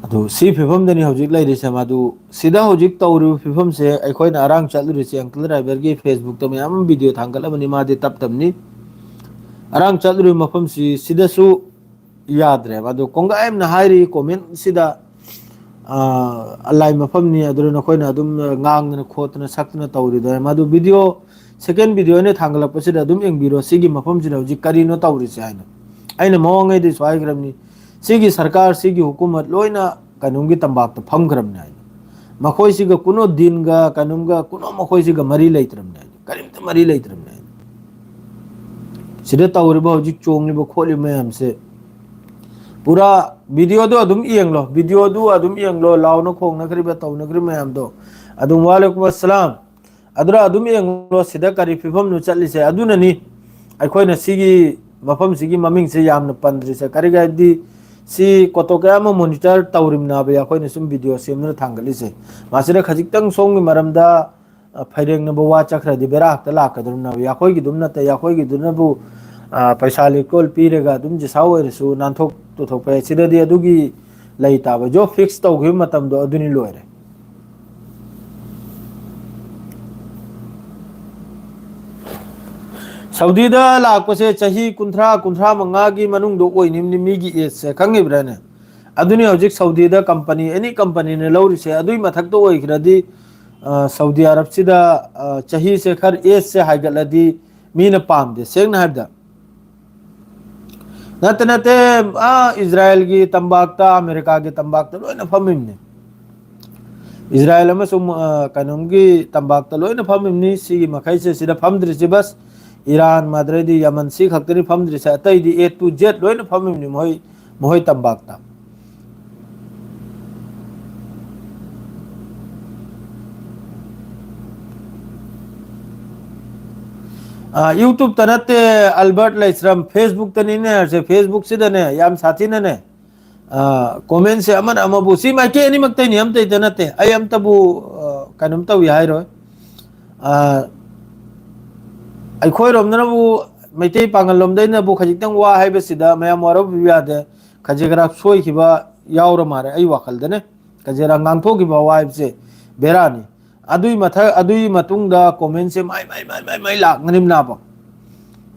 ꯑꯗꯨ ꯁꯤ ꯐꯤꯕꯝꯗꯅꯤ ꯍꯧꯖꯤꯛ ꯂꯩꯔꯤꯁꯦ꯫ ꯃꯗꯨ ꯁꯤꯗ ꯍꯧꯖꯤꯛ ꯇꯧꯔꯤꯕ ꯐꯤꯕꯝꯁꯦ ꯑꯩꯈꯣꯏꯅ ꯑꯔꯥꯡ ꯆꯠꯂꯨꯔꯤꯁꯦ uncle driver ꯒꯤ Facebook ꯇ ꯃꯌꯥꯝ ꯑꯃ video ꯊꯥꯡꯒꯠꯂꯕꯅꯤ, ꯃꯥꯗꯤ ꯇꯞ ꯇꯞꯅꯤ꯫ ꯑꯔꯥꯡ ꯆꯠꯂꯨꯔꯤꯕ ꯃꯐꯝꯁꯤ ꯁꯤꯗꯁꯨ ꯌꯥꯗ꯭ꯔꯦꯕ꯫ ꯑꯗꯨ ꯀꯣꯡꯒꯥꯏ ꯑꯃꯅ ꯍꯥꯏꯔꯤ comment ꯁꯤꯗ, ꯑ, ꯑꯂꯥꯏ ꯃꯐꯝꯅꯤ, ꯑꯗꯨꯅ ꯅꯈꯣꯏꯅ ꯑꯗꯨꯝ ꯉꯥꯡꯗꯅ ꯈꯣꯠꯇꯅ ꯁꯛꯇꯅ ꯇꯧꯔꯤꯗꯣ꯫ ꯃꯗꯨ video, second video ꯑꯩꯅ ꯊꯥꯡꯒꯠꯂꯛꯄꯁꯤꯗ ꯑꯗꯨꯝ ꯌꯦꯡꯕꯤꯔꯣ꯫ ꯁꯤꯒꯤ ꯃꯐꯝꯁꯤꯗ ꯍꯧꯖꯤꯛ ꯀꯔꯤꯅꯣ ꯇꯧꯔꯤꯁꯦ ꯍꯥꯏꯅ ꯑꯩꯅ ꯃꯃꯥꯡꯉꯩꯗꯁꯨ ꯍꯥꯏꯈ꯭ꯔꯕꯅꯤ꯫ ꯁꯤꯒꯤ ꯁꯔꯀꯥꯔ, ꯁꯤꯒꯤ ꯍꯨꯀꯨꯃꯠ ꯂꯣꯏꯅ ꯀꯩꯅꯣꯝꯒꯤ ꯇꯝꯄꯥꯛꯇ ꯐꯝꯈ꯭ꯔꯕꯅꯤ ꯍꯥꯏꯅ꯫ ꯃꯈꯣꯏꯁꯤꯒ ꯀꯨꯅꯣ ꯗꯤꯟꯒ ꯀꯩꯅꯣꯝꯒ ꯀꯨꯅꯣ ꯃꯈꯣꯏꯁꯤꯒ ꯃꯔꯤ ꯂꯩꯇ꯭ꯔꯕꯅꯤ ꯍꯥꯏꯅ꯫ ꯀꯔꯤꯝꯇ ꯃꯔꯤ ꯂꯩꯇ꯭ꯔꯕꯅꯦ꯫ ꯁꯤꯗ ꯇꯧꯔꯤꯕ, ꯍꯧꯖꯤꯛ ꯆꯣꯡꯂꯤꯕ ꯈꯣꯠꯂꯤꯕ ꯃꯌꯥꯝꯁꯦ ꯄꯨꯔꯥ ꯚꯤꯗꯤꯑꯣꯗꯣ ꯑꯗꯨꯝ ꯌꯦꯡꯂꯣ, ꯚꯤꯗꯤꯑꯣꯗꯨ ꯑꯗꯨꯝ ꯌꯦꯡꯂꯣ, ꯂꯥꯎꯅ ꯈꯣꯡꯅꯈ꯭ꯔꯤꯕ, ꯇꯧꯅꯈ꯭ꯔꯤꯕ ꯃꯌꯥꯝꯗꯣ ꯑꯗꯨꯝ꯫ ꯋꯥꯂꯦꯀꯨꯝ ꯑꯁꯂꯥꯝ꯫ ꯑꯗꯨꯅ ꯑꯗꯨꯝ ꯌꯦꯡꯂꯣ, ꯁꯤꯗ ꯀꯔꯤ ꯐꯤꯕꯝꯅꯣ ꯆꯠꯂꯤꯁꯦ꯫ ꯑꯗꯨꯅꯅꯤ ꯑꯩꯈꯣꯏꯅ ꯁꯤꯒꯤ ꯃꯐꯝꯁꯤꯒꯤ ꯃꯃꯤꯡꯁꯦ ꯌꯥꯝꯅ ꯄꯟꯗ꯭ꯔꯤꯁꯦ꯫ ꯀꯔꯤꯒꯤ ꯍꯥꯏꯕꯗꯤ ꯁꯤ ꯀꯣꯇꯣ ꯀꯌꯥ ꯑꯃ ꯃꯣꯅꯤꯇꯔ ꯇꯧꯔꯤꯕꯅꯦꯕ ꯑꯩꯈꯣꯏꯅ ꯁꯨꯝ ꯚꯤꯗꯤꯑꯣ ꯁꯦꯝꯗꯨꯅ ꯊꯥꯡꯒꯠꯂꯤꯁꯦ꯫ ꯃꯁꯤꯗ ꯈꯖꯤꯛꯇꯪ ꯁꯣꯝꯒꯤ ꯃꯔꯝꯗ ꯑ, ꯐꯩꯔꯦꯡꯅꯕ ꯋꯥ ꯆꯠꯈ꯭ꯔꯗꯤ ꯕꯦꯔꯥ ꯍꯦꯛꯇ ꯂꯥꯛꯀꯗꯧꯔꯤꯕꯅꯦꯕ꯫ ꯑꯩꯈꯣꯏꯒꯤꯗꯨꯝ ꯅꯠꯇꯦ, ꯑꯩꯈꯣꯏꯒꯤꯗꯨꯅꯕꯨ, ꯑ, ꯄꯩꯁꯥ ꯂꯤꯛꯀꯣꯜ ꯄꯤꯔꯒ ꯑꯗꯨꯝ ꯖꯤꯁꯥ ꯑꯣꯏꯔꯁꯨ ꯅꯥꯟꯊꯣꯛ ꯇꯨꯊꯣꯛꯄ ꯌꯥꯏ꯫ ꯁꯤꯗꯗꯤ ꯑꯗꯨꯒꯤ ꯂꯩꯇꯕ꯫ ꯖꯣꯕ ꯐꯤꯛꯁ ꯇꯧꯈꯤꯕ ꯃꯇꯝꯗꯣ ꯑꯗꯨꯅꯤ ꯂꯣꯏꯔꯦ꯫ ꯁꯥꯎꯗꯤꯗ ꯂꯥꯛꯄꯁꯦ ꯆꯍꯤ ꯀꯨꯟꯊ꯭ꯔꯥ, ꯀꯨꯟꯊ꯭ꯔꯥ ꯃꯉꯥꯒꯤ ꯃꯅꯨꯡꯗ ꯑꯣꯏꯅꯤꯡꯕꯅꯤ ꯃꯤꯒꯤ ꯑꯦꯖꯁꯦ, ꯈꯪꯉꯤꯕ꯭ꯔꯥꯅꯦ? ꯑꯗꯨꯅꯤ ꯍꯧꯖꯤꯛ ꯁꯥꯎꯗꯤꯗ ꯀꯝꯄꯅꯤ, ꯑꯦꯅꯤ ꯀꯝꯄꯅꯤꯅ ꯂꯧꯔꯤꯁꯦ꯫ ꯑꯗꯨꯒꯤ ꯃꯊꯛꯇ ꯑꯣꯏꯈ꯭ꯔꯗꯤ, ꯑ, ꯁꯥꯎꯗꯤ ꯑꯔꯕꯁꯤꯗ, ꯑ, ꯆꯍꯤꯁꯦ ꯈꯔ ꯑꯦꯖꯁꯦ ꯍꯥꯏꯒꯠꯂꯗꯤ ꯃꯤꯅ ꯄꯥꯝꯗꯦ, ꯁꯦꯡꯅ ꯍꯥꯏꯕꯗ꯫ ꯅꯠꯇꯦ, ꯅꯠꯇꯦ, ꯑꯥ, ꯏꯖꯔꯥꯌꯦꯜꯒꯤ ꯇꯝꯄꯥꯛꯇ, ꯑꯃꯦꯔꯤꯀꯥꯒꯤ ꯇꯝꯄꯥꯛꯇ ꯂꯣꯏꯅ ꯐꯝꯃꯤꯕꯅꯤ꯫ ꯏꯖꯔꯥꯌꯦꯜ ꯑꯃꯁꯨꯡ, ꯑ, ꯀꯩꯅꯣꯝꯒꯤ ꯇꯝꯄꯥꯛꯇ ꯂꯣꯏꯅ ꯐꯝꯃꯤꯕꯅꯤ꯫ ꯁꯤꯒꯤ ꯃꯈꯩꯁꯦ ꯁꯤꯗ ꯐꯝꯗ꯭ꯔꯤꯁꯤ ꯕꯁ ꯏꯔꯥꯟ, ꯃꯗ꯭ꯔꯩꯗꯤ ꯌꯃꯟ, ꯁꯤ ꯈꯛꯇꯅꯤ ꯐꯝꯗ꯭ꯔꯤꯁꯦ꯫ ꯑꯇꯩꯗꯤ A to Z ꯂꯣꯏꯅ ꯐꯝꯃꯤꯕꯅꯤ ꯃꯈꯣꯏ, ꯃꯈꯣꯏ ꯇꯝꯄꯥꯛꯇ꯫ ꯑ, YouTube-ꯇ ꯅꯠꯇꯦ, ꯑꯜꯕꯔꯠ ꯂꯩꯁ꯭ꯔꯝ, Facebook-ꯇꯅꯤꯅꯦ꯫ ꯁꯦ, Facebook-ꯁꯤꯗꯅꯦ, ꯌꯥꯝ ꯁꯥꯊꯤꯅꯅꯦ, ꯑ, comment-ꯁꯦ ꯑꯃꯅ ꯑꯃꯕꯨ, ꯁꯤ ꯃꯥꯏꯀꯩ ꯑꯅꯤꯃꯛꯇꯩꯅꯤ, ꯑꯝꯇꯩꯗ ꯅꯠꯇꯦ꯫ ꯑꯩ ꯑꯝꯇꯕꯨ, ꯑ, ꯀꯩꯅꯣꯝ ꯇꯧꯏ ꯍꯥꯏꯔꯣꯏ꯫ ꯑ, ꯑꯩꯈꯣꯏꯔꯣꯝꯗꯅꯕꯨ, ꯃꯩꯇꯩ ꯄꯥꯉꯜ ꯂꯣꯝꯗꯩꯅꯕꯨ ꯈꯖꯤꯛꯇꯪ ꯋꯥ ꯍꯥꯏꯕꯁꯤꯗ ꯃꯌꯥꯝ ꯋꯥꯔꯧꯕꯤꯕ ꯌꯥꯗꯦ꯫ ꯈꯖꯤꯛ ꯈꯔ ꯁꯣꯏꯈꯤꯕ ꯌꯥꯎꯔ ꯃꯥꯜꯂꯦ, ꯑꯩ ꯋꯥꯈꯜꯗꯅꯦ꯫ ꯈꯖꯤꯛ ꯈꯔ ꯉꯥꯡꯊꯣꯛꯈꯤꯕ ꯋꯥ ꯍꯥꯏꯕꯁꯦ ꯕꯦꯔꯥꯅꯤ꯫ ꯑꯗꯨꯏ ꯃꯊꯛ, ꯑꯗꯨꯒꯤ ꯃꯇꯨꯡꯗ comment-ꯁꯦ ꯃꯥꯏ, ꯃꯥꯏ, ꯃꯥꯏ, ꯃꯥꯏ, ꯃꯥꯏ ꯂꯥꯛꯅꯔꯤꯕꯅꯦꯕ꯫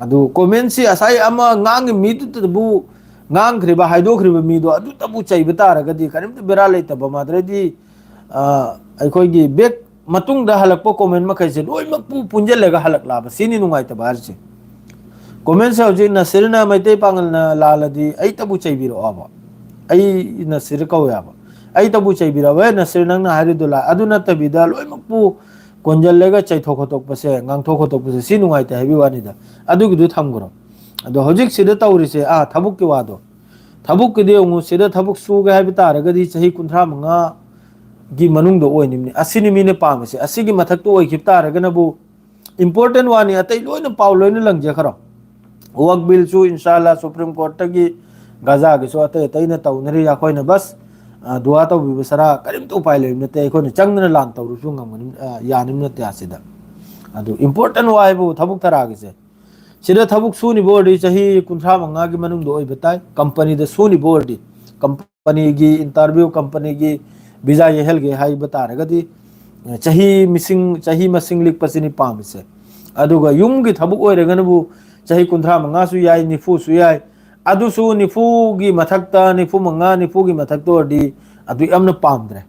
ꯑꯗꯨ comment-ꯁꯤ ꯉꯁꯥꯏ ꯑꯃ ꯉꯥꯡꯉꯤ ꯃꯤꯗꯨꯗꯕꯨ, ꯉꯥꯡꯈ꯭ꯔꯤꯕ, ꯍꯥꯏꯗꯣꯛꯈ꯭ꯔꯤꯕ ꯃꯤꯗꯣ ꯑꯗꯨꯇꯕꯨ ꯆꯩꯕ ꯇꯥꯔꯒꯗꯤ ꯀꯔꯤꯝꯇ ꯕꯦꯔꯥ ꯂꯩꯇꯕ꯫ ꯃꯥꯗ꯭ꯔꯗꯤ, ꯑ, ꯑꯩꯈꯣꯏꯒꯤ back ꯃꯇꯨꯡꯗ ꯍꯜꯂꯛꯄ comment ꯃꯈꯩꯁꯦ ꯂꯣꯏꯅꯃꯛꯄꯨ ꯄꯨꯟꯁꯤꯜꯂꯒ ꯍꯜꯂꯛꯂꯕ꯫ ꯁꯤꯅꯤ ꯅꯨꯡꯉꯥꯏꯇꯕ ꯍꯥꯏꯔꯤꯁꯦ꯫ Comment-ꯁꯦ ꯍꯧꯖꯤꯛ ꯅꯁꯤꯔꯅ ꯃꯩꯇꯩ ꯄꯥꯉꯜꯅ ꯂꯥꯜꯂꯗꯤ ꯑꯩꯇꯕꯨ ꯆꯩꯕꯤꯔꯛꯑꯣꯕ꯫ ꯑꯩ ꯅꯁꯤꯔ ꯀꯧꯋꯦꯕ꯫ ꯑꯩꯇꯕꯨ ꯆꯩꯕꯤꯔꯛꯑꯣ, "ꯑꯦ ꯅꯁꯤꯔ, ꯅꯪꯅ ꯍꯥꯏꯔꯤꯗꯣ ꯂꯥꯜ-," ꯑꯗꯨ ꯅꯠꯇꯕꯤꯗ ꯂꯣꯏꯅꯃꯛꯄꯨ ꯀꯣꯟꯖꯜꯂꯒ ꯆꯩꯊꯣꯛ ꯈꯣꯠꯇꯣꯛꯄꯁꯦ, ꯉꯥꯡꯊꯣꯛ ꯈꯣꯠꯇꯣꯛꯄꯁꯦ, ꯁꯤ ꯅꯨꯡꯉꯥꯏꯇꯦ ꯍꯥꯏꯕꯒꯤ ꯋꯥꯅꯤꯗ꯫ ꯑꯗꯨꯒꯤꯗꯨ ꯊꯝꯈ꯭ꯔꯣ꯫ ꯑꯗꯣ ꯍꯧꯖꯤꯛ ꯁꯤꯗ ꯇꯧꯔꯤꯁꯦ, ꯑꯥ, ꯊꯕꯛꯀꯤ ꯋꯥꯗꯣ꯫ ꯊꯕꯛꯀꯤꯗꯤ ꯑꯃꯨꯛ ꯁꯤꯗ ꯊꯕꯛ ꯁꯨꯒꯦ ꯍꯥꯏꯕ ꯇꯥꯔꯒꯗꯤ ꯆꯍꯤ ꯀꯨꯟꯊ꯭ꯔꯥ ꯃꯉꯥꯒꯤ ꯃꯅꯨꯡꯗ ꯑꯣꯏꯅꯤꯡꯕꯅꯤ꯫ ꯑꯁꯤꯅꯤ ꯃꯤꯅ ꯄꯥꯝꯃꯤꯁꯦ꯫ ꯑꯁꯤꯒꯤ ꯃꯊꯛꯇ ꯑꯣꯏꯈꯤꯕ ꯇꯥꯔꯒꯅꯕꯨ important ꯋꯥꯅꯤ, ꯑꯇꯩ ꯂꯣꯏꯅ ꯄꯥꯎ ꯂꯣꯏꯅ ꯂꯪꯖꯈ꯭ꯔꯣ꯫ ꯋꯛ ꯕꯤꯜꯁꯨ ꯏꯟꯁꯥꯜꯂꯥ ꯁꯨꯄ꯭ꯔꯤꯝ ꯀꯣꯔꯠꯇꯒꯤ ꯒꯖꯥꯒꯤꯁꯨ ꯑꯇꯩ ꯑꯇꯩꯅ ꯇꯧꯅꯔꯤ꯫ ꯑꯩꯈꯣꯏꯅ ꯕꯁ, ꯑ, ꯗꯨꯋꯥ ꯇꯧꯕꯤꯕ ꯁꯔꯥ ꯀꯔꯤꯝꯇ ꯎꯄꯥꯏ ꯂꯩꯕ ꯅꯠꯇꯦ꯫ ꯑꯩꯈꯣꯏꯅ ꯆꯪꯗꯅ ꯂꯥꯟ ꯇꯧꯔꯨꯁꯨ ꯉꯝꯒꯅꯤ, ꯑ, ꯌꯥꯅꯤꯕ ꯅꯠꯇꯦ ꯑꯁꯤꯗ꯫ ꯑꯗꯨ important ꯋꯥ ꯍꯥꯏꯕꯨ ꯊꯕꯛ ꯊꯔꯥꯒꯤꯁꯦ꯫ ꯁꯤꯗ ꯊꯕꯛ ꯁꯨꯅꯤꯕ ꯑꯣꯏꯔꯗꯤ ꯆꯍꯤ ꯀꯨꯟꯊ꯭ꯔꯥ ꯃꯉꯥꯒꯤ ꯃꯅꯨꯡꯗ ꯑꯣꯏꯕ ꯇꯥꯏ꯫ ꯀꯝꯄꯅꯤꯗ ꯁꯨꯅꯤꯕ ꯑꯣꯏꯔꯗꯤ, ꯀꯝꯄꯅꯤꯒꯤ interview, ꯀꯝꯄꯅꯤꯒꯤ ꯚꯤꯖꯥ ꯌꯩꯍꯜꯒꯦ ꯍꯥꯏꯕ ꯇꯥꯔꯒꯗꯤ, ꯑ, ꯆꯍꯤ ꯃꯁꯤꯡ, ꯆꯍꯤ ꯃꯁꯤꯡ ꯂꯤꯛꯄꯁꯤꯅꯤ ꯄꯥꯝꯃꯤꯁꯦ꯫ ꯑꯗꯨꯒ ꯌꯨꯝꯒꯤ ꯊꯕꯛ ꯑꯣꯏꯔꯒꯅꯕꯨ ꯆꯍꯤ ꯀꯨꯟꯊ꯭ꯔꯥ ꯃꯉꯥꯁꯨ ꯌꯥꯏ, ꯅꯤꯐꯨꯁꯨ ꯌꯥꯏ꯫ ꯑꯗꯨꯁꯨ ꯅꯤꯐꯨꯒꯤ ꯃꯊꯛꯇ, ꯅꯤꯐꯨ ꯃꯉꯥ, ꯅꯤꯐꯨꯒꯤ ꯃꯊꯛꯇ ꯑꯣꯏꯔꯗꯤ ꯑꯗꯨ ꯌꯥꯝꯅ ꯄꯥꯝꯗ꯭ꯔꯦ꯫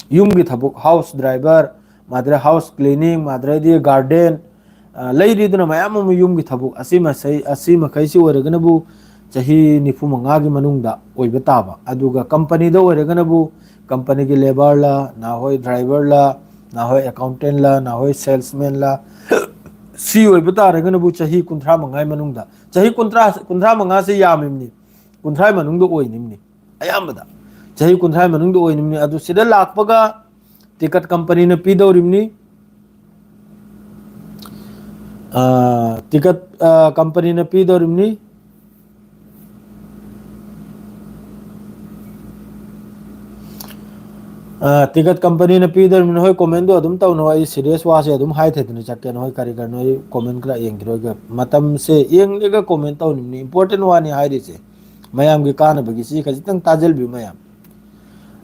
ꯌꯨꯝꯒꯤ ꯊꯕꯛ, house driver, ꯃꯥꯗ꯭ꯔꯦ house cleaning, ꯃꯥꯗ꯭ꯔꯦꯗꯤ garden, ꯑ, ꯂꯩꯔꯤꯗꯅ ꯃꯌꯥꯝ ꯑꯃ ꯌꯨꯝꯒꯤ ꯊꯕꯛ, ꯑꯁꯤ ꯃꯁꯩ-, ꯑꯁꯤ ꯃꯈꯩꯁꯤ ꯑꯣꯏꯔꯒꯅꯕꯨ ꯆꯍꯤ ꯅꯤꯐꯨ ꯃꯉꯥꯒꯤ ꯃꯅꯨꯡꯗ ꯑꯣꯏꯕ ꯇꯥꯕ꯫ ꯑꯗꯨꯒ ꯀꯝꯄꯅꯤꯗ ꯑꯣꯏꯔꯒꯅꯕꯨ ꯀꯝꯄꯅꯤꯒꯤ labourꯂ, ꯅꯍꯣꯏ driverꯂ, ꯅꯍꯣꯏ accountantꯂ, ꯅꯍꯣꯏ salesmanꯂ, ꯁꯤ ꯑꯣꯏꯕ ꯇꯥꯔꯒꯅꯕꯨ ꯆꯍꯤ ꯀꯨꯟꯊ꯭ꯔꯥ ꯃꯉꯥꯒꯤ ꯃꯅꯨꯡꯗ꯫ ꯆꯍꯤ ꯀꯨꯟꯊ꯭ꯔꯥ, ꯀꯨꯟꯊ꯭ꯔꯥ ꯃꯉꯥꯁꯦ ꯌꯥꯝꯃꯤꯕꯅꯤ, ꯀꯨꯟꯊ꯭ꯔꯥ ꯃꯅꯨꯡꯗ ꯑꯣꯏꯅꯤꯡꯅꯤ꯫ ꯑꯌꯥꯝꯕꯗ ꯆꯍꯤ ꯀꯨꯟꯊ꯭ꯔꯥ ꯃꯅꯨꯡꯗ ꯑꯣꯏꯅꯤꯡꯅꯤ꯫ ꯑꯗꯨ ꯁꯤꯗ ꯂꯥꯛꯄꯒ ꯇꯤꯀꯠ ꯀꯝꯄꯅꯤꯅ ꯄꯤꯗꯧꯔꯤꯕꯅꯤ꯫ ꯑ, ꯇꯤꯀꯠ, ꯑ, ꯀꯝꯄꯅꯤꯅ ꯄꯤꯗꯧꯔꯤꯕꯅꯤ꯫ ꯑ, ꯇꯤꯀꯠ ꯀꯝꯄꯅꯤꯅ ꯄꯤꯗꯧꯔꯤꯕꯅꯤ꯫ ꯍꯣꯏ, commentꯗꯣ ꯑꯗꯨꯝ ꯇꯧꯅꯧ꯫ ꯑꯩ serious ꯋꯥꯁꯦ ꯑꯗꯨꯝ ꯍꯥꯏꯊꯗꯅ ꯆꯠꯀꯦ꯫ ꯅꯣꯏ ꯀꯔꯤ ꯀꯔꯤꯅꯣ ꯑꯩ comment ꯈꯔ ꯌꯦꯡꯈꯤꯔꯣꯏꯒꯦ꯫ ꯃꯇꯝꯁꯦ ꯌꯦꯡꯂꯒ comment ꯇꯧꯅꯤꯡꯕꯅꯤ꯫ Important ꯋꯥꯅꯤ ꯍꯥꯏꯔꯤꯁꯦ꯫ ꯃꯌꯥꯝꯒꯤ ꯀꯥꯟꯅꯕꯒꯤ ꯁꯤ ꯈꯖꯤꯛꯇꯪ ꯇꯥꯖꯤꯜꯕꯤꯌꯨ ꯃꯌꯥꯝ꯫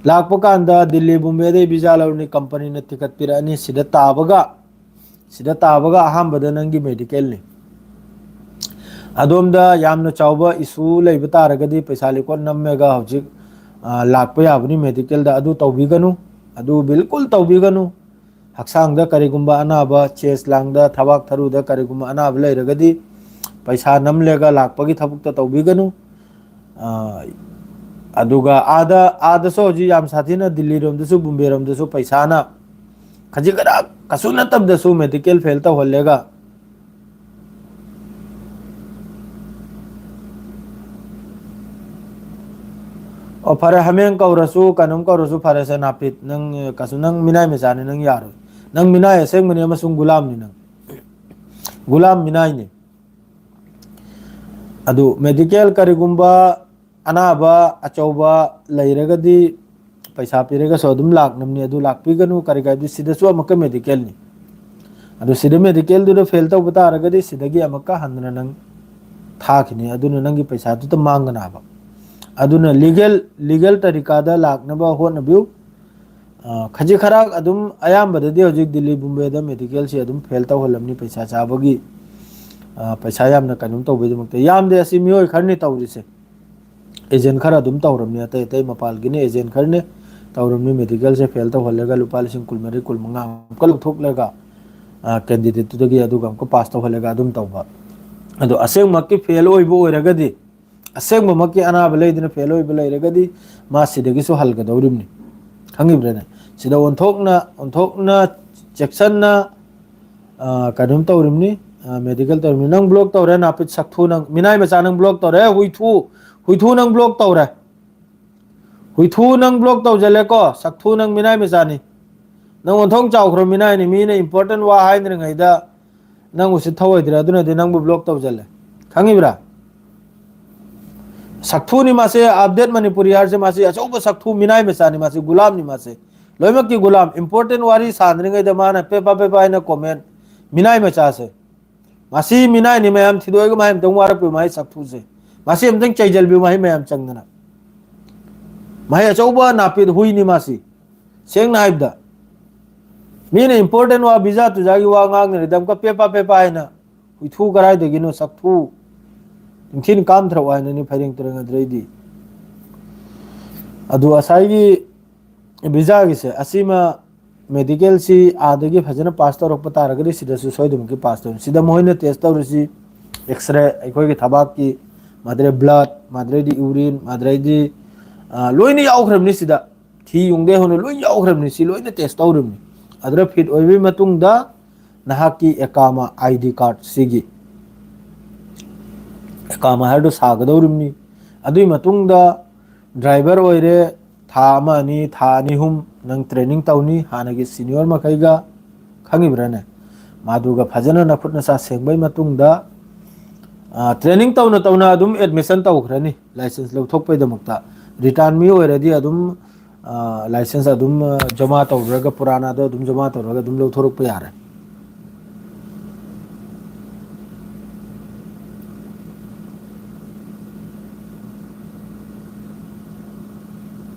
ꯂꯥꯛꯄ ꯀꯥꯟꯗ ꯗꯤꯜꯂꯤ, ꯕꯣꯝꯕꯦꯗꯩ ꯚꯤꯖꯥ ꯂꯧꯔꯅꯤ, ꯀꯝꯄꯅꯤꯅ ꯇꯤꯀꯠ ꯄꯤꯔꯛꯑꯅꯤ꯫ ꯁꯤꯗ ꯇꯥꯕꯒ, ꯁꯤꯗ ꯇꯥꯕꯒ ꯑꯍꯥꯟꯕꯗ ꯅꯪꯒꯤ medicalꯅꯤ꯫ ꯑꯗꯣꯝꯗ ꯌꯥꯝꯅ ꯆꯥꯎꯕ issue ꯂꯩꯕ ꯇꯥꯔꯒꯗꯤ ꯄꯩꯁꯥ ꯂꯤꯀꯣꯠ ꯅꯝꯃꯒ ꯍꯧꯖꯤꯛ, ꯑ, ꯂꯥꯛꯄ ꯌꯥꯕꯅꯤ medicalꯗ꯫ ꯑꯗꯨ ꯇꯧꯕꯤꯒꯅꯨ, ꯑꯗꯨ ꯕꯤꯜꯀꯨꯜ ꯇꯧꯕꯤꯒꯅꯨ꯫ ꯍꯛꯆꯥꯡꯗ ꯀꯔꯤꯒꯨꯝꯕ ꯑꯅꯥꯕ, chest ꯂꯥꯡꯗ, ꯊꯕꯥꯛ ꯊꯔꯨꯗ ꯀꯔꯤꯒꯨꯝꯕ ꯑꯅꯥꯕ ꯂꯩꯔꯒꯗꯤ ꯄꯩꯁꯥ ꯅꯝꯂꯒ ꯂꯥꯛꯄꯒꯤ ꯊꯕꯛꯇ ꯇꯧꯕꯤꯒꯅꯨ꯫ ꯑ, ꯑꯗꯨꯒ ꯑꯥꯗ, ꯑꯥꯗꯁꯨ ꯍꯧꯖꯤꯛ ꯌꯥꯝ ꯁꯥꯊꯤꯅ ꯗꯤꯜꯂꯤꯔꯣꯝꯗꯁꯨ, ꯕꯣꯝꯕꯦꯔꯣꯝꯗꯁꯨ ꯄꯩꯁꯥꯅ ꯈꯖꯤꯛ ꯈꯔ ꯀꯩꯁꯨ ꯅꯠꯇꯕꯗꯁꯨ ꯃꯦꯗꯤꯀꯦꯜ ꯐꯦꯜ ꯇꯧꯍꯜꯂꯦꯒ꯫ ꯑꯣ, ꯐꯔꯦ, ꯍꯥꯃꯦꯡ ꯀꯧꯔꯁꯨ, ꯀꯩꯅꯣꯝ ꯀꯧꯔꯁꯨ, ꯐꯔꯦꯁꯦ, ꯅꯥꯄꯤꯠ, ꯅꯪ, ꯑ, ꯀꯩꯁꯨ, ꯅꯪ ꯃꯤꯅꯥꯏ ꯃꯆꯥꯅꯤ, ꯅꯪ ꯌꯥꯔꯣꯏ꯫ ꯅꯪ ꯃꯤꯅꯥꯏ ꯑꯁꯦꯡꯕꯅꯤ ꯑꯃꯁꯨꯡ ꯒꯨꯂꯥꯝꯅꯤ ꯅꯪ꯫ ꯒꯨꯂꯥꯝ ꯃꯤꯅꯥꯏꯅꯤ꯫ ꯑꯗꯨ ꯃꯦꯗꯤꯀꯦꯜ ꯀꯔꯤꯒꯨꯝꯕ ꯑꯅꯥꯕ ꯑꯆꯧꯕ ꯂꯩꯔꯒꯗꯤ ꯄꯩꯁꯥ ꯄꯤꯔꯒꯁꯨ ꯑꯗꯨꯝ ꯂꯥꯛꯅꯕꯅꯤ꯫ ꯑꯗꯨ ꯂꯥꯛꯄꯤꯒꯅꯨ, ꯀꯔꯤ ꯀꯥꯏꯗꯤ ꯁꯤꯗꯁꯨ ꯑꯃꯨꯛꯀ ꯃꯦꯗꯤꯀꯦꯜꯅꯤ꯫ ꯑꯗꯨ ꯁꯤꯗ ꯃꯦꯗꯤꯀꯦꯜꯗꯨꯗ ꯐꯦꯜ ꯇꯧꯕ ꯇꯥꯔꯒꯗꯤ ꯁꯤꯗꯒꯤ ꯑꯃꯨꯛꯀ ꯍꯟꯅ ꯅꯪ ꯊꯥꯈꯤꯅꯤ꯫ ꯑꯗꯨꯅ ꯅꯪꯒꯤ ꯄꯩꯁꯥꯗꯨꯗ ꯃꯥꯡꯒꯅꯦꯕ꯫ ꯑꯗꯨꯅ ꯂꯤꯒꯦꯜ, ꯂꯤꯒꯦꯜ ꯇꯔꯤꯀꯥꯗ ꯂꯥꯛꯅꯕ ꯍꯣꯠꯅꯕꯤꯌꯨ꯫ ꯑ, ꯈꯖꯤꯛ ꯈꯔ ꯑꯗꯨꯝ ꯑꯌꯥꯝꯕꯗꯗꯤ ꯍꯧꯖꯤꯛ ꯗꯤꯜꯂꯤ ꯕꯣꯝꯕꯦꯗ ꯃꯦꯗꯤꯀꯦꯜꯁꯤ ꯑꯗꯨꯝ ꯐꯦꯜ ꯇꯧꯍꯜꯂꯝꯅꯤ, ꯄꯩꯁꯥ ꯆꯥꯕꯒꯤ, ꯑ, ꯄꯩꯁꯥ ꯌꯥꯝꯅ ꯀꯩꯅꯣꯝ ꯇꯧꯕꯒꯤꯗꯃꯛꯇ꯫ ꯌꯥꯝꯗꯦ, ꯑꯁꯤ ꯃꯤꯑꯣꯏ ꯈꯔꯅꯤ ꯇꯧꯔꯤꯁꯦ꯫ ꯑꯦꯖꯦꯟ ꯈꯔ ꯑꯗꯨꯝ ꯇꯧꯔꯝꯅꯤ, ꯑꯇꯩ ꯑꯇꯩ ꯃꯄꯥꯟꯒꯤꯅꯤ, ꯑꯦꯖꯦꯟ ꯈꯔꯅꯤ ꯇꯧꯔꯝꯅꯤ꯫ ꯃꯦꯗꯤꯀꯦꯜꯁꯦ ꯐꯦꯜ ꯇꯧꯍꯜꯂꯒ ꯂꯨꯄꯥ ꯂꯤꯁꯤꯡ ꯀꯨꯟꯃꯔꯤ, ꯀꯨꯟꯃꯉꯥ ꯑꯃꯨꯛꯀ ꯂꯧꯊꯣꯛꯂꯒ, ꯑ, ꯀꯦꯟꯗꯤꯗꯦꯠꯇꯨꯗꯒꯤ ꯑꯗꯨꯒ ꯑꯃꯨꯛꯀ ꯄꯥꯁ ꯇꯧꯍꯜꯂꯒ ꯑꯗꯨꯝ ꯇꯧꯕ꯫ ꯑꯗꯣ ꯑꯁꯦꯡꯕꯃꯛꯀꯤ ꯐꯦꯜ ꯑꯣꯏꯕ ꯑꯣꯏꯔꯒꯗꯤ, ꯑꯁꯦꯡꯕꯃꯛꯀꯤ ꯑꯅꯥꯕ ꯂꯩꯗꯅ ꯐꯦꯜ ꯑꯣꯏꯕ ꯂꯩꯔꯒꯗꯤ ꯃꯥ ꯁꯤꯗꯒꯤꯁꯨ ꯍꯜꯒꯗꯧꯔꯤꯕꯅꯤ꯫ ꯈꯪꯉꯤꯕ꯭ꯔꯥꯅꯦ? ꯁꯤꯗ ꯑꯣꯟꯊꯣꯛꯅ, ꯑꯣꯟꯊꯣꯛꯅ ꯆꯦꯛꯁꯟꯅ, ꯑ, ꯀꯩꯅꯣꯝ ꯇꯧꯔꯤꯕꯅꯤ, ꯑ, ꯃꯦꯗꯤꯀꯦꯜ ꯇꯧꯔꯤꯕꯅꯤ꯫ ꯅꯪ ꯕ꯭ꯂꯣꯛ ꯇꯧꯔꯦ, ꯅꯥꯄꯤꯠ ꯁꯛꯊꯨ, ꯅꯪ ꯃꯤꯅꯥꯏ ꯃꯆꯥ, ꯅꯪ ꯕ꯭ꯂꯣꯛ ꯇꯧꯔꯦ, ꯍꯨꯏꯊꯨ, ꯍꯨꯏꯊꯨ ꯅꯪ ꯕ꯭ꯂꯣꯛ ꯇꯧꯔꯦ꯫ ꯍꯨꯏꯊꯨ ꯅꯪ ꯕ꯭ꯂꯣꯛ ꯇꯧꯁꯤꯜꯂꯦꯀꯣ, ꯁꯛꯊꯨ ꯅꯪ ꯃꯤꯅꯥꯏ ꯃꯆꯥꯅꯤ꯫ ꯅꯪ ꯑꯣꯟꯊꯣꯛ ꯆꯥꯎꯈ꯭ꯔ ꯃꯤꯅꯥꯏꯅꯤ, ꯃꯤꯅ ꯏꯝꯄꯣꯔꯇꯦꯟ ꯋꯥ ꯍꯥꯏꯗ꯭ꯔꯤꯉꯩꯗ ꯅꯪ ꯎꯁꯤꯠ ꯊꯧꯑꯣꯏꯗ꯭ꯔꯦ, ꯑꯗꯨꯅꯗꯤ ꯅꯪꯕꯨ ꯕ꯭ꯂꯣꯛ ꯇꯧꯁꯤꯜꯂꯦ꯫ ꯈꯪꯉꯤꯕ꯭ꯔꯥ? ꯁꯛꯊꯨꯅꯤ ꯃꯥꯁꯦ, ꯑꯞꯗꯦꯠ ꯃꯅꯤꯄꯨꯔꯤ ꯍꯥꯏꯔꯁꯦ, ꯃꯥꯁꯤ ꯑꯆꯧꯕ ꯁꯛꯊꯨ ꯃꯤꯅꯥꯏ ꯃꯆꯥꯅꯤ, ꯃꯥꯁꯤ ꯒꯨꯂꯥꯝꯅꯤ, ꯃꯥꯁꯦ ꯂꯣꯏꯅꯃꯛꯀꯤ ꯒꯨꯂꯥꯝ꯫ ꯏꯝꯄꯣꯔꯇꯦꯟ ꯋꯥꯔꯤ ꯁꯥꯟꯅꯔꯤꯉꯩꯗ ꯃꯥꯅ ꯄꯦꯄꯥ ꯄꯦꯄꯥ ꯍꯥꯏꯅ ꯀꯣꯃꯦꯟ, ꯃꯤꯅꯥꯏ ꯃꯆꯥꯁꯦ꯫ ꯃꯁꯤ ꯃꯤꯅꯥꯏꯅꯤ ꯃꯌꯥꯝ, ꯊꯤꯗꯣꯛꯑꯒ ꯃꯍꯩ ꯑꯝꯇꯪ ꯋꯥꯔꯛꯄꯤꯌꯨ, ꯃꯍꯩ ꯆꯥꯛꯊꯨꯁꯦ꯫ ꯃꯁꯤ ꯑꯝꯇꯪ ꯆꯩꯖꯜꯕꯤꯌꯨ, ꯃꯍꯩ ꯃꯌꯥꯝ ꯆꯪꯗꯅ꯫ ꯃꯍꯩ ꯑꯆꯧꯕ ꯅꯥꯄꯤꯗ ꯍꯨꯏꯅꯤ ꯃꯥꯁꯤ꯫ ꯁꯦꯡꯅ ꯍꯥꯏꯕꯗ, ꯃꯤꯅ ꯏꯝꯄꯣꯔꯇꯦꯟ ꯋꯥ, ꯚꯤꯖꯥ ꯇꯨꯖꯥꯒꯤ ꯋꯥ ꯉꯥꯡꯅꯔꯤꯗ ꯑꯃꯨꯛꯀ ꯄꯦꯄꯥ ꯄꯦꯄꯥ ꯍꯥꯏꯅ, ꯍꯨꯏꯊꯨ ꯀꯔꯥꯏꯗꯒꯤꯅꯣ, ꯆꯥꯛꯊꯨ, ꯅꯤꯡꯊꯤꯅ ꯀꯥꯝꯊꯔꯛꯑꯣ ꯍꯥꯏꯅꯅꯤ ꯐꯩꯔꯦꯡ ꯇꯨꯔꯦꯡ ꯑꯗꯨꯗꯩꯗꯤ꯫ ꯑꯗꯨ ꯉꯁꯥꯏꯒꯤ ꯚꯤꯖꯥꯒꯤꯁꯦ, ꯑꯁꯤꯃ ꯃꯦꯗꯤꯀꯦꯜꯁꯤ ꯑꯥꯗꯒꯤ ꯐꯖꯅ ꯄꯥꯁ ꯇꯧꯔꯛꯄ ꯇꯥꯔꯒꯗꯤ ꯁꯤꯗꯁꯨ ꯁꯣꯏꯗꯅꯃꯛꯀꯤ ꯄꯥꯁ ꯇꯧꯅꯤ꯫ ꯁꯤꯗ ꯃꯈꯣꯏꯅ ꯇꯦꯁ ꯇꯧꯔꯤꯁꯤ ꯑꯦꯛꯁꯔꯦ, ꯑꯩꯈꯣꯏꯒꯤ ꯊꯕꯥꯛꯀꯤ, ꯃꯥꯗ꯭ꯔꯦ ꯕ꯭ꯂꯠ, ꯃꯥꯗ꯭ꯔꯦꯗꯤ ꯌꯨꯔꯤꯟ, ꯃꯥꯗ꯭ꯔꯦꯗꯤ, ꯑ, ꯂꯣꯏꯅ ꯌꯥꯎꯈ꯭ꯔꯕꯅꯤ ꯁꯤꯗ꯫ ꯊꯤ ꯌꯨꯡꯗꯩ ꯍꯧꯅ ꯂꯣꯏ ꯌꯥꯎꯈ꯭ꯔꯕꯅꯤ꯫ ꯁꯤ ꯂꯣꯏꯅ ꯇꯦꯁ ꯇꯧꯔꯤꯕꯅꯤ꯫ ꯑꯗꯨꯗ ꯐꯤꯠ ꯑꯣꯏꯕꯒꯤ ꯃꯇꯨꯡꯗ ꯅꯍꯥꯛꯀꯤ ꯑꯦꯀꯥꯃꯥ ID card ꯁꯤꯒꯤ ꯑꯦꯀꯥꯃꯥ ꯍꯥꯏꯔꯗꯨ ꯁꯥꯒꯗꯧꯔꯤꯕꯅꯤ꯫ ꯑꯗꯨꯒꯤ ꯃꯇꯨꯡꯗ ꯗ꯭ꯔꯥꯏꯚꯔ ꯑꯣꯏꯔꯦ, ꯊꯥ ꯑꯃ ꯑꯅꯤ, ꯊꯥ ꯑꯅꯤ ꯑꯍꯨꯝ ꯅꯪ ꯇ꯭ꯔꯦꯅꯤꯡ ꯇꯧꯅꯤ ꯍꯥꯟꯅꯒꯤ ꯁꯤꯅꯤꯌꯔ ꯃꯈꯩꯒ, ꯈꯪꯉꯤꯕ꯭ꯔꯥꯅꯦ? ꯃꯗꯨꯒ ꯐꯖꯅ ꯅꯈꯨꯠ ꯅꯁꯥ ꯁꯦꯡꯕꯩ ꯃꯇꯨꯡꯗ, ꯑ, ꯇ꯭ꯔꯦꯅꯤꯡ ꯇꯧꯅ ꯇꯧꯅ ꯑꯗꯨꯝ ꯑꯦꯗꯃꯤꯁꯟ ꯇꯧꯈ꯭ꯔꯅꯤ ꯂꯥꯏꯁꯦꯟꯁ ꯂꯧꯊꯣꯛꯄꯩꯗꯃꯛꯇ꯫ ꯔꯤꯇꯥꯔꯟ ꯃꯤ ꯑꯣꯏꯔꯗꯤ ꯑꯗꯨꯝ, ꯑ, ꯂꯥꯏꯁꯦꯟꯁ ꯑꯗꯨꯝ, ꯑ, ꯖꯃꯥ ꯇꯧꯔꯒ, ꯄꯨꯔꯥꯅꯥꯗꯣ ꯑꯗꯨꯝ ꯖꯃꯥ ꯇꯧꯔꯒ ꯑꯗꯨꯝ ꯂꯧꯊꯣꯔꯛꯄ ꯌꯥꯔꯦ꯫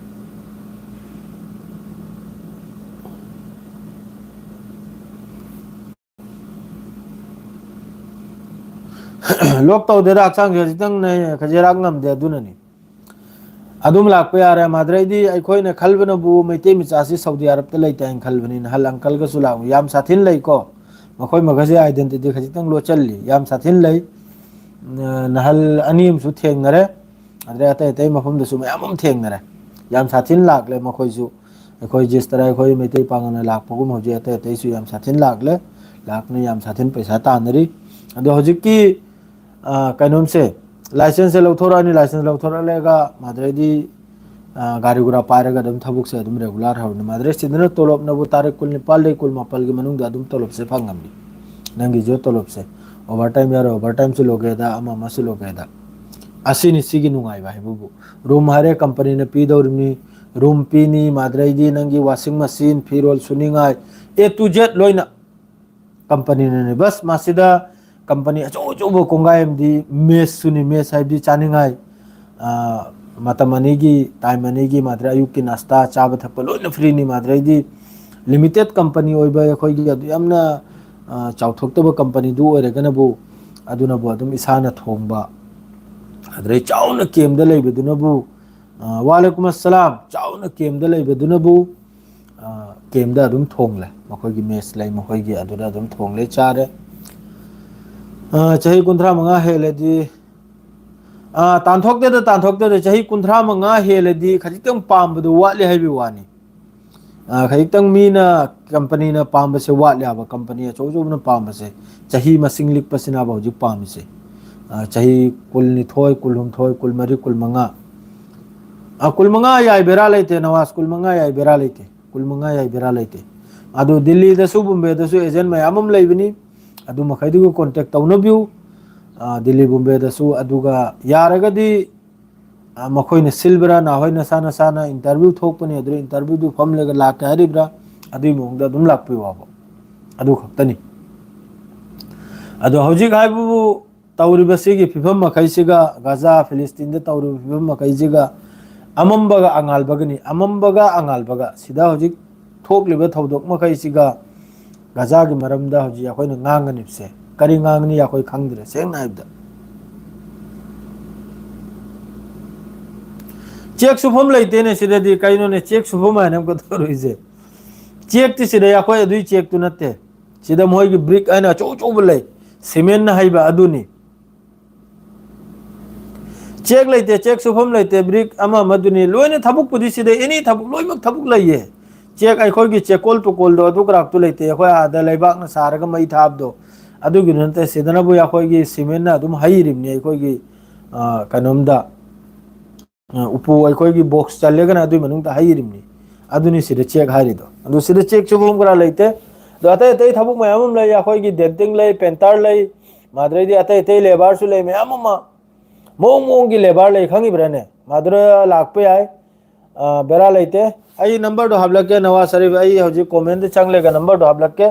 ꯂꯣꯛ ꯇꯧꯗꯦꯗ, ꯍꯛꯆꯥꯡꯁꯦ ꯈꯖꯤꯛꯇꯪ ꯅ-, ꯈꯖꯤꯔꯥꯛ ꯉꯝꯗꯦ, ꯑꯗꯨꯅꯅꯤ꯫ ꯑꯗꯨꯝ ꯂꯥꯛꯄ ꯌꯥꯔꯦ꯫ ꯃꯥꯗ꯭ꯔꯩꯗꯤ ꯑꯩꯈꯣꯏꯅ ꯈꯜꯕꯅꯕꯨ ꯃꯩꯇꯩ ꯃꯆꯥꯁꯤ ꯁꯥꯎꯗꯤ ꯑꯔꯕꯇ ꯂꯩꯇꯦ ꯍꯥꯏꯅ ꯈꯜꯕꯅꯤ꯫ ꯅꯍꯥꯟ ꯑꯪꯀꯜꯒꯁꯨ ꯂꯥꯛꯎ, ꯌꯥꯝ ꯁꯥꯊꯤꯅ ꯂꯩꯀꯣ꯫ ꯃꯈꯣꯏ ꯃꯈꯩꯁꯦ identity ꯈꯖꯤꯛꯇꯪ ꯂꯣꯠꯆꯜꯂꯤ, ꯌꯥꯝ ꯁꯥꯊꯤꯅ ꯂꯩ꯫ ꯅ-, ꯅꯍꯜ ꯑꯅꯤ ꯑꯃꯁꯨ ꯊꯦꯡꯅꯔꯦ꯫ ꯑꯗꯩ ꯑꯇꯩ ꯑꯇꯩ ꯃꯐꯝꯗꯁꯨ ꯃꯌꯥꯝ ꯑꯃ ꯊꯦꯡꯅꯔꯦ꯫ ꯌꯥꯝ ꯁꯥꯊꯤꯅ ꯂꯥꯛꯂꯦ ꯃꯈꯣꯏꯁꯨ꯫ ꯑꯩꯈꯣꯏ ꯖꯤꯁ ꯇꯔꯥ ꯑꯩꯈꯣꯏ ꯃꯩꯇꯩ ꯄꯥꯉꯜꯅ ꯂꯥꯛꯄꯒꯨꯝ ꯍꯧꯖꯤꯛ ꯑꯇꯩ ꯑꯇꯩꯁꯨ ꯌꯥꯝ ꯁꯥꯊꯤꯅ ꯂꯥꯛꯂꯦ꯫ ꯂꯥꯛꯇꯅ ꯌꯥꯝ ꯁꯥꯊꯤꯅ ꯄꯩꯁꯥ ꯇꯥꯟꯅꯔꯤ꯫ ꯑꯗꯣ ꯍꯧꯖꯤꯛꯀꯤ, ꯑ, ꯀꯩꯅꯣꯝꯁꯦ, ꯂꯥꯏꯁꯦꯟꯁꯁꯦ ꯂꯧꯊꯣꯔꯛꯑꯅꯤ, ꯂꯥꯏꯁꯦꯟꯁ ꯂꯧꯊꯣꯔꯛꯂꯒ ꯃꯥꯗ꯭ꯔꯩꯗꯤ, ꯑ, ꯒꯥꯔꯤ ꯒꯨꯔꯥ ꯄꯥꯏꯔꯒ ꯑꯗꯨꯝ ꯊꯕꯛꯁꯦ ꯑꯗꯨꯝ ꯔꯦꯒꯨꯂꯔ ꯍꯧꯔꯅꯤ꯫ ꯃꯥꯗ꯭ꯔꯩ ꯁꯤꯗꯅ ꯇꯣꯂꯣꯞꯅꯕꯨ ꯇꯥꯔꯤꯛ ꯀꯨꯟꯅꯤꯄꯥꯜꯗꯒꯤ ꯀꯨꯟꯃꯥꯄꯜꯒꯤ ꯃꯅꯨꯡꯗ ꯑꯗꯨꯝ ꯇꯣꯂꯣꯞꯁꯦ ꯐꯪꯉꯝꯅꯤ꯫ ꯅꯪꯒꯤꯁꯨ ꯇꯣꯂꯣꯞꯁꯦ, ꯑꯣꯚꯔ ꯇꯥꯏꯝ ꯌꯥꯔꯣꯏ, ꯑꯣꯚꯔ ꯇꯥꯏꯝꯁꯨ ꯂꯣꯒꯦꯗ, ꯑꯃ ꯑꯃꯁꯨ ꯂꯣꯒꯦꯗ꯫ ꯑꯁꯤꯅꯤ ꯁꯤꯒꯤ ꯅꯨꯡꯉꯥꯏꯕ ꯍꯥꯏꯕꯕꯨ꯫ ꯔꯨꯝ ꯍꯥꯏꯔꯦ ꯀꯝꯄꯅꯤꯅ ꯄꯤꯗꯧꯔꯤꯕꯅꯤ, ꯔꯨꯝ ꯄꯤꯅꯤ, ꯃꯥꯗ꯭ꯔꯩꯗꯤ ꯅꯪꯒꯤ washing machine, ꯐꯤꯔꯣꯜ ꯁꯨꯅꯤꯡꯉꯥꯏ, A to Z ꯂꯣꯏꯅ ꯀꯝꯄꯅꯤꯅꯅꯦ꯫ ꯕꯁ ꯃꯁꯤꯗ ꯀꯝꯄꯅꯤ ꯑꯆꯧ ꯑꯆꯧꯕ ꯀꯣꯡꯒꯥꯏ ꯑꯃꯗꯤ ꯃꯦꯁꯁꯨꯅꯤ, ꯃꯦꯁ ꯍꯥꯏꯕꯗꯤ ꯆꯥꯅꯤꯡꯉꯥꯏ, ꯑ, ꯃꯇꯝ ꯑꯅꯤꯒꯤ, ꯇꯥꯏꯝ ꯑꯅꯤꯒꯤ ꯃꯥꯗ꯭ꯔꯩ ꯑꯌꯨꯛꯀꯤ ꯅꯥꯁꯇꯥ ꯆꯥꯕ ꯊꯛꯄ ꯂꯣꯏꯅ ꯐ꯭ꯔꯤꯅꯤ꯫ ꯃꯥꯗ꯭ꯔꯩꯗꯤ ꯂꯤꯃꯤꯇꯦꯠ ꯀꯝꯄꯅꯤ ꯑꯣꯏꯕ ꯑꯩꯈꯣꯏꯒꯤ ꯑꯗꯨ ꯌꯥꯝꯅ, ꯑ, ꯆꯥꯎꯊꯣꯛꯇꯕ ꯀꯝꯄꯅꯤꯗꯨ ꯑꯣꯏꯔꯒꯅꯕꯨ, ꯑꯗꯨꯅꯕꯨ ꯑꯗꯨꯝ ꯏꯁꯥꯅ ꯊꯣꯡꯕ, ꯑꯗꯨꯗꯩ ꯆꯥꯎꯅ ꯀꯦꯝꯗ ꯂꯩꯕꯗꯨꯅꯕꯨ, ꯑ, ꯋꯥꯂꯩꯀꯨꯝ ꯑꯁꯂꯥꯝ, ꯆꯥꯎꯅ ꯀꯦꯝꯗ ꯂꯩꯕꯗꯨꯅꯕꯨ, ꯑ, ꯀꯦꯝꯗ ꯑꯗꯨꯝ ꯊꯣꯡꯂꯦ꯫ ꯃꯈꯣꯏꯒꯤ ꯃꯦꯁ ꯂꯩ, ꯃꯈꯣꯏꯒꯤ ꯑꯗꯨꯗ ꯑꯗꯨꯝ ꯊꯣꯡꯂꯦ, ꯆꯥꯔꯦ꯫ ꯑ, ꯆꯍꯤ ꯀꯨꯟꯊ꯭ꯔꯥ ꯃꯉꯥ ꯍꯦꯜꯂꯗꯤ, ꯑ, ꯇꯥꯟꯊꯣꯛꯇꯦꯗ, ꯇꯥꯟꯊꯣꯛꯇꯦꯗ, ꯆꯍꯤ ꯀꯨꯟꯊ꯭ꯔꯥ ꯃꯉꯥ ꯍꯦꯜꯂꯗꯤ ꯈꯖꯤꯛꯇꯪ ꯄꯥꯝꯕꯗꯣ ꯋꯥꯠꯂꯤ ꯍꯥꯏꯕꯒꯤ ꯋꯥꯅꯤ꯫ ꯑ, ꯈꯖꯤꯛꯇꯪ ꯃꯤꯅ, ꯀꯝꯄꯅꯤꯅ ꯄꯥꯝꯕꯁꯦ ꯋꯥꯠꯂꯦ ꯍꯥꯏꯕ꯫ ꯀꯝꯄꯅꯤ ꯑꯆꯧ ꯑꯆꯧꯕꯅ ꯄꯥꯝꯕꯁꯦ, ꯆꯍꯤ ꯃꯁꯤꯡ ꯂꯤꯛꯄꯁꯤꯅꯕ ꯍꯧꯖꯤꯛ ꯄꯥꯝꯃꯤꯁꯦ꯫ ꯑ, ꯆꯍꯤ ꯀꯨꯟꯅꯤꯊꯣꯏ, ꯀꯨꯟꯍꯨꯝꯗꯣꯏ, ꯀꯨꯟꯃꯔꯤ, ꯀꯨꯟꯃꯉꯥ꯫ ꯑ, ꯀꯨꯟꯃꯉꯥ ꯌꯥꯏ ꯕꯦꯔꯥ ꯂꯩꯇꯦ ꯅꯋꯥꯖ, ꯀꯨꯟꯃꯉꯥ ꯌꯥꯏ ꯕꯦꯔꯥ ꯂꯩꯇꯦ꯫ ꯀꯨꯟꯃꯉꯥ ꯌꯥꯏ ꯕꯦꯔꯥ ꯂꯩꯇꯦ꯫ ꯑꯗꯨ ꯗꯤꯜꯂꯤꯗꯁꯨ ꯕꯣꯝꯕꯦꯗꯁꯨ ꯑꯦꯖꯦꯟ ꯃꯌꯥꯝ ꯑꯃ ꯂꯩꯕꯅꯤ꯫ ꯑꯗꯨ ꯃꯈꯩꯗꯨꯒ ꯀꯣꯟꯇꯦꯛ ꯇꯧꯅꯕꯤꯌꯨ꯫ ꯑ, ꯗꯤꯜꯂꯤ ꯕꯣꯝꯕꯦꯗꯁꯨ꯫ ꯑꯗꯨꯒ ꯌꯥꯔꯒꯗꯤ, ꯑ, ꯃꯈꯣꯏꯅ ꯁꯤꯜꯕ꯭ꯔꯥ, ꯅꯍꯥꯟꯋꯥꯏ ꯅꯁꯥ ꯅꯁꯥꯅ ꯏꯟꯇꯔꯚ꯭ꯌꯨ ꯊꯣꯛꯄꯅꯤ, ꯑꯗꯨꯗ ꯏꯟꯇꯔꯚ꯭ꯌꯨꯗꯨ ꯐꯝꯂꯒ ꯂꯥꯛꯀꯦ ꯍꯥꯏꯔꯤꯕ꯭ꯔꯥ, ꯑꯗꯨꯒꯤ ꯃꯑꯣꯡꯗ ꯑꯗꯨꯝ ꯂꯥꯛꯄꯤꯌꯨ ꯍꯥꯏꯕ꯫ ꯑꯗꯨ ꯈꯛꯇꯅꯤ꯫ ꯑꯗꯣ ꯍꯧꯖꯤꯛ ꯍꯥꯏꯕꯕꯨ ꯇꯧꯔꯤꯕꯁꯤꯒꯤ ꯐꯤꯕꯝ ꯃꯈꯩꯁꯤꯒ, ꯒꯖꯥ ꯐꯤꯂꯤꯁꯇꯤꯟꯗ ꯇꯧꯔꯤꯕ ꯐꯤꯕꯝ ꯃꯈꯩꯁꯤꯒ, ꯑꯃꯝꯕꯒ ꯑꯉꯥꯜꯕꯒꯅꯤ, ꯑꯃꯝꯕꯒ ꯑꯉꯥꯜꯕꯒ꯫ ꯁꯤꯗ ꯍꯧꯖꯤꯛ ꯊꯣꯛꯂꯤꯕ ꯊꯧꯗꯣꯛ ꯃꯈꯩꯁꯤꯒ ꯒꯖꯥꯒꯤ ꯃꯔꯝꯗ ꯍꯧꯖꯤꯛ ꯑꯩꯈꯣꯏꯅ ꯉꯥꯡꯒꯅꯤꯕꯁꯦ, ꯀꯔꯤ ꯉꯥꯡꯒꯅꯤ ꯑꯩꯈꯣꯏ ꯈꯪꯗ꯭ꯔꯦ, ꯁꯦꯡꯅ ꯍꯥꯏꯕꯗ꯫ ꯆꯦꯛ ꯁꯨꯐꯝ ꯂꯩꯇꯦꯅꯦ ꯁꯤꯗꯗꯤ꯫ ꯀꯩꯅꯣꯅꯦ ꯆꯦꯛ ꯁꯨꯐꯝ ꯍꯥꯏꯅ ꯑꯃꯨꯛꯀ ꯇꯧꯔꯤꯁꯦ? ꯆꯦꯛꯇꯤ ꯁꯤꯗ ꯑꯩꯈꯣꯏ ꯑꯗꯨꯏ ꯆꯦꯛꯇꯨ ꯅꯠꯇꯦ꯫ ꯁꯤꯗ ꯃꯣꯏꯒꯤ ꯕ꯭ꯔꯤꯛ ꯍꯥꯏꯅ ꯑꯆꯧ ꯑꯆꯧꯕ ꯂꯩ, ꯁꯤꯃꯦꯟꯅ ꯍꯩꯕ ꯑꯗꯨꯅꯤ꯫ ꯆꯦꯛ ꯂꯩꯇꯦ, ꯆꯦꯛ ꯁꯨꯐꯝ ꯂꯩꯇꯦ, ꯕ꯭ꯔꯤꯛ ꯑꯃ ꯑꯃꯗꯨꯅꯤ꯫ ꯂꯣꯏꯅ ꯊꯕꯛꯄꯨꯗꯤ ꯁꯤꯗ ꯑꯦꯅꯤ ꯊꯕꯛ, ꯂꯣꯏꯅꯃꯛ ꯊꯕꯛ ꯂꯩꯌꯦ꯫ ꯆꯦꯛ ꯑꯩꯈꯣꯏꯒꯤ ꯆꯦꯛꯀꯣꯜ ꯇꯨꯀꯣꯜꯗꯣ ꯑꯗꯨ ꯀꯔꯥꯛꯇꯨ ꯂꯩꯇꯦ꯫ ꯑꯩꯈꯣꯏ ꯑꯥꯗ ꯂꯩꯕꯥꯛꯅ ꯁꯥꯔꯒ ꯃꯩ ꯊꯥꯕꯗꯣ, ꯑꯗꯨꯒꯤꯗꯨ ꯅꯠꯇꯦ꯫ ꯁꯤꯗꯅꯕꯨ ꯑꯩꯈꯣꯏꯒꯤ ꯁꯤꯃꯦꯟꯅ ꯑꯗꯨꯝ ꯍꯩꯔꯤꯕꯅꯤ ꯑꯩꯈꯣꯏꯒꯤ, ꯑ, ꯀꯩꯅꯣꯝꯗ꯫ ꯑ, ꯎꯄꯨ ꯑꯩꯈꯣꯏꯒꯤ ꯕꯣꯛꯁ ꯆꯜꯂꯦꯒꯅ ꯑꯗꯨꯒꯤ ꯃꯅꯨꯡꯗ ꯍꯩꯔꯤꯕꯅꯤ꯫ ꯑꯗꯨꯅꯤ ꯁꯤꯗ ꯆꯦꯛ ꯍꯥꯏꯔꯤꯗꯣ꯫ ꯑꯗꯨ ꯁꯤꯗ ꯆꯦꯛ ꯁꯨꯐꯝ ꯈꯔ ꯂꯩꯇꯦ꯫ ꯑꯗꯣ ꯑꯇꯩ ꯑꯇꯩ ꯊꯕꯛ ꯃꯌꯥꯝ ꯑꯃ ꯂꯩ꯫ ꯑꯩꯈꯣꯏꯒꯤ ꯗꯦꯟꯇꯤꯡ ꯂꯩ, ꯄꯦꯟꯇꯔ ꯂꯩ, ꯃꯥꯗ꯭ꯔꯩꯗꯤ ꯑꯇꯩ ꯑꯇꯩ ꯂꯦꯕꯔꯁꯨ ꯂꯩ ꯃꯌꯥꯝ ꯑꯃ꯫ ꯃꯑꯣꯡ ꯃꯑꯣꯡꯒꯤ ꯂꯦꯕꯔ ꯂꯩ, ꯈꯪꯉꯤꯕ꯭ꯔꯥꯅꯦ? ꯃꯥꯗꯨꯔ ꯂꯥꯛꯄ ꯌꯥꯏ꯫ ꯑ, ꯕꯦꯔꯥ ꯂꯩꯇꯦ꯫ ꯑꯩ ꯅꯝꯕꯔꯗꯣ ꯍꯥꯞꯂꯛꯀꯦ, ꯅꯋꯥꯖ ꯁꯔꯤꯐ꯫ ꯑꯩ ꯍꯧꯖꯤꯛ ꯀꯣꯃꯦꯟꯗ ꯆꯪꯂꯒ ꯅꯝꯕꯔꯗꯣ ꯍꯥꯞꯂꯛꯀꯦ꯫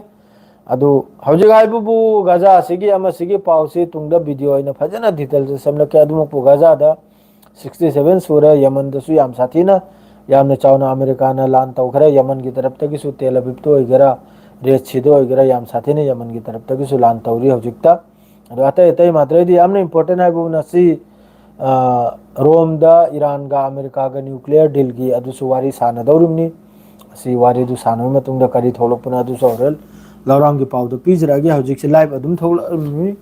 ꯑꯗꯨ ꯍꯧꯖꯤꯛ ꯍꯥꯏꯕꯕꯨ ꯒꯖꯥ ꯑꯁꯤꯒꯤ ꯑꯃꯁꯤꯒꯤ ꯄꯥꯎꯁꯤ ꯇꯨꯡꯗ ꯚꯤꯗꯤꯑꯣ ꯑꯣꯏꯅ ꯐꯖꯅ ꯗꯤꯇꯦꯜꯁ ꯁꯦꯝꯂꯛꯀꯦ꯫ ꯑꯗꯨꯃꯛꯄꯨ ꯒꯖꯥꯗ ꯁꯤꯛꯁꯇꯤ ꯁꯚꯦꯟ ꯁꯨꯔꯦ꯫ ꯌꯃꯟꯗꯁꯨ ꯌꯥꯝ ꯁꯥꯊꯤꯅ, ꯌꯥꯝꯅ ꯆꯥꯎꯅ ꯑꯃꯦꯔꯤꯀꯥꯅ ꯂꯥꯟ ꯇꯧꯈ꯭ꯔꯦ꯫ ꯌꯃꯟꯒꯤ ꯇꯔꯞꯇꯒꯤꯁꯨ ꯇꯦꯜ ꯑꯕꯤꯕꯇ ꯑꯣꯏꯒꯦꯔꯥ, ꯔꯦꯗ ꯁꯤꯗ ꯑꯣꯏꯒꯦꯔꯥ, ꯌꯥꯝ ꯁꯥꯊꯤꯅ ꯌꯃꯟꯒꯤ ꯇꯔꯞꯇꯒꯤꯁꯨ ꯂꯥꯟ ꯇꯧꯔꯤ ꯍꯧꯖꯤꯛꯇ꯫ ꯑꯗꯣ ꯑꯇꯩ ꯑꯇꯩ ꯃꯥꯇ꯭ꯔꯩꯗꯤ ꯌꯥꯝꯅ ꯏꯝꯄꯣꯔꯇꯦꯟ ꯍꯥꯏꯕꯕꯨ ꯉꯁꯤ, ꯑ, ꯔꯣꯝꯗ ꯏꯔꯥꯟꯒ ꯑꯃꯦꯔꯤꯀꯥꯒ ꯅ꯭ꯌꯨꯀ꯭ꯂꯤꯌꯔ ꯗꯤꯜꯒꯤ ꯑꯗꯨꯁꯨ ꯋꯥꯔꯤ ꯁꯥꯟꯅꯗꯧꯔꯤꯕꯅꯤ꯫ ꯑꯁꯤ ꯋꯥꯔꯤꯗꯨ ꯁꯥꯟꯅꯕ ꯃꯇꯨꯡꯗ ꯀꯔꯤ ꯊꯣꯛꯂꯛꯄꯅꯣ ꯑꯗꯨꯁꯨ ꯍꯣꯔꯦꯟ ꯂꯧꯔꯥꯡꯒꯤ ꯄꯥꯎꯗ ꯄꯤꯖꯔꯛꯑꯒꯦ꯫ ꯍꯧꯖꯤꯛꯁꯦ ꯂꯥꯏꯚ ꯑꯗꯨꯝ ꯊꯣꯛꯂꯛꯑꯝꯃꯤ꯫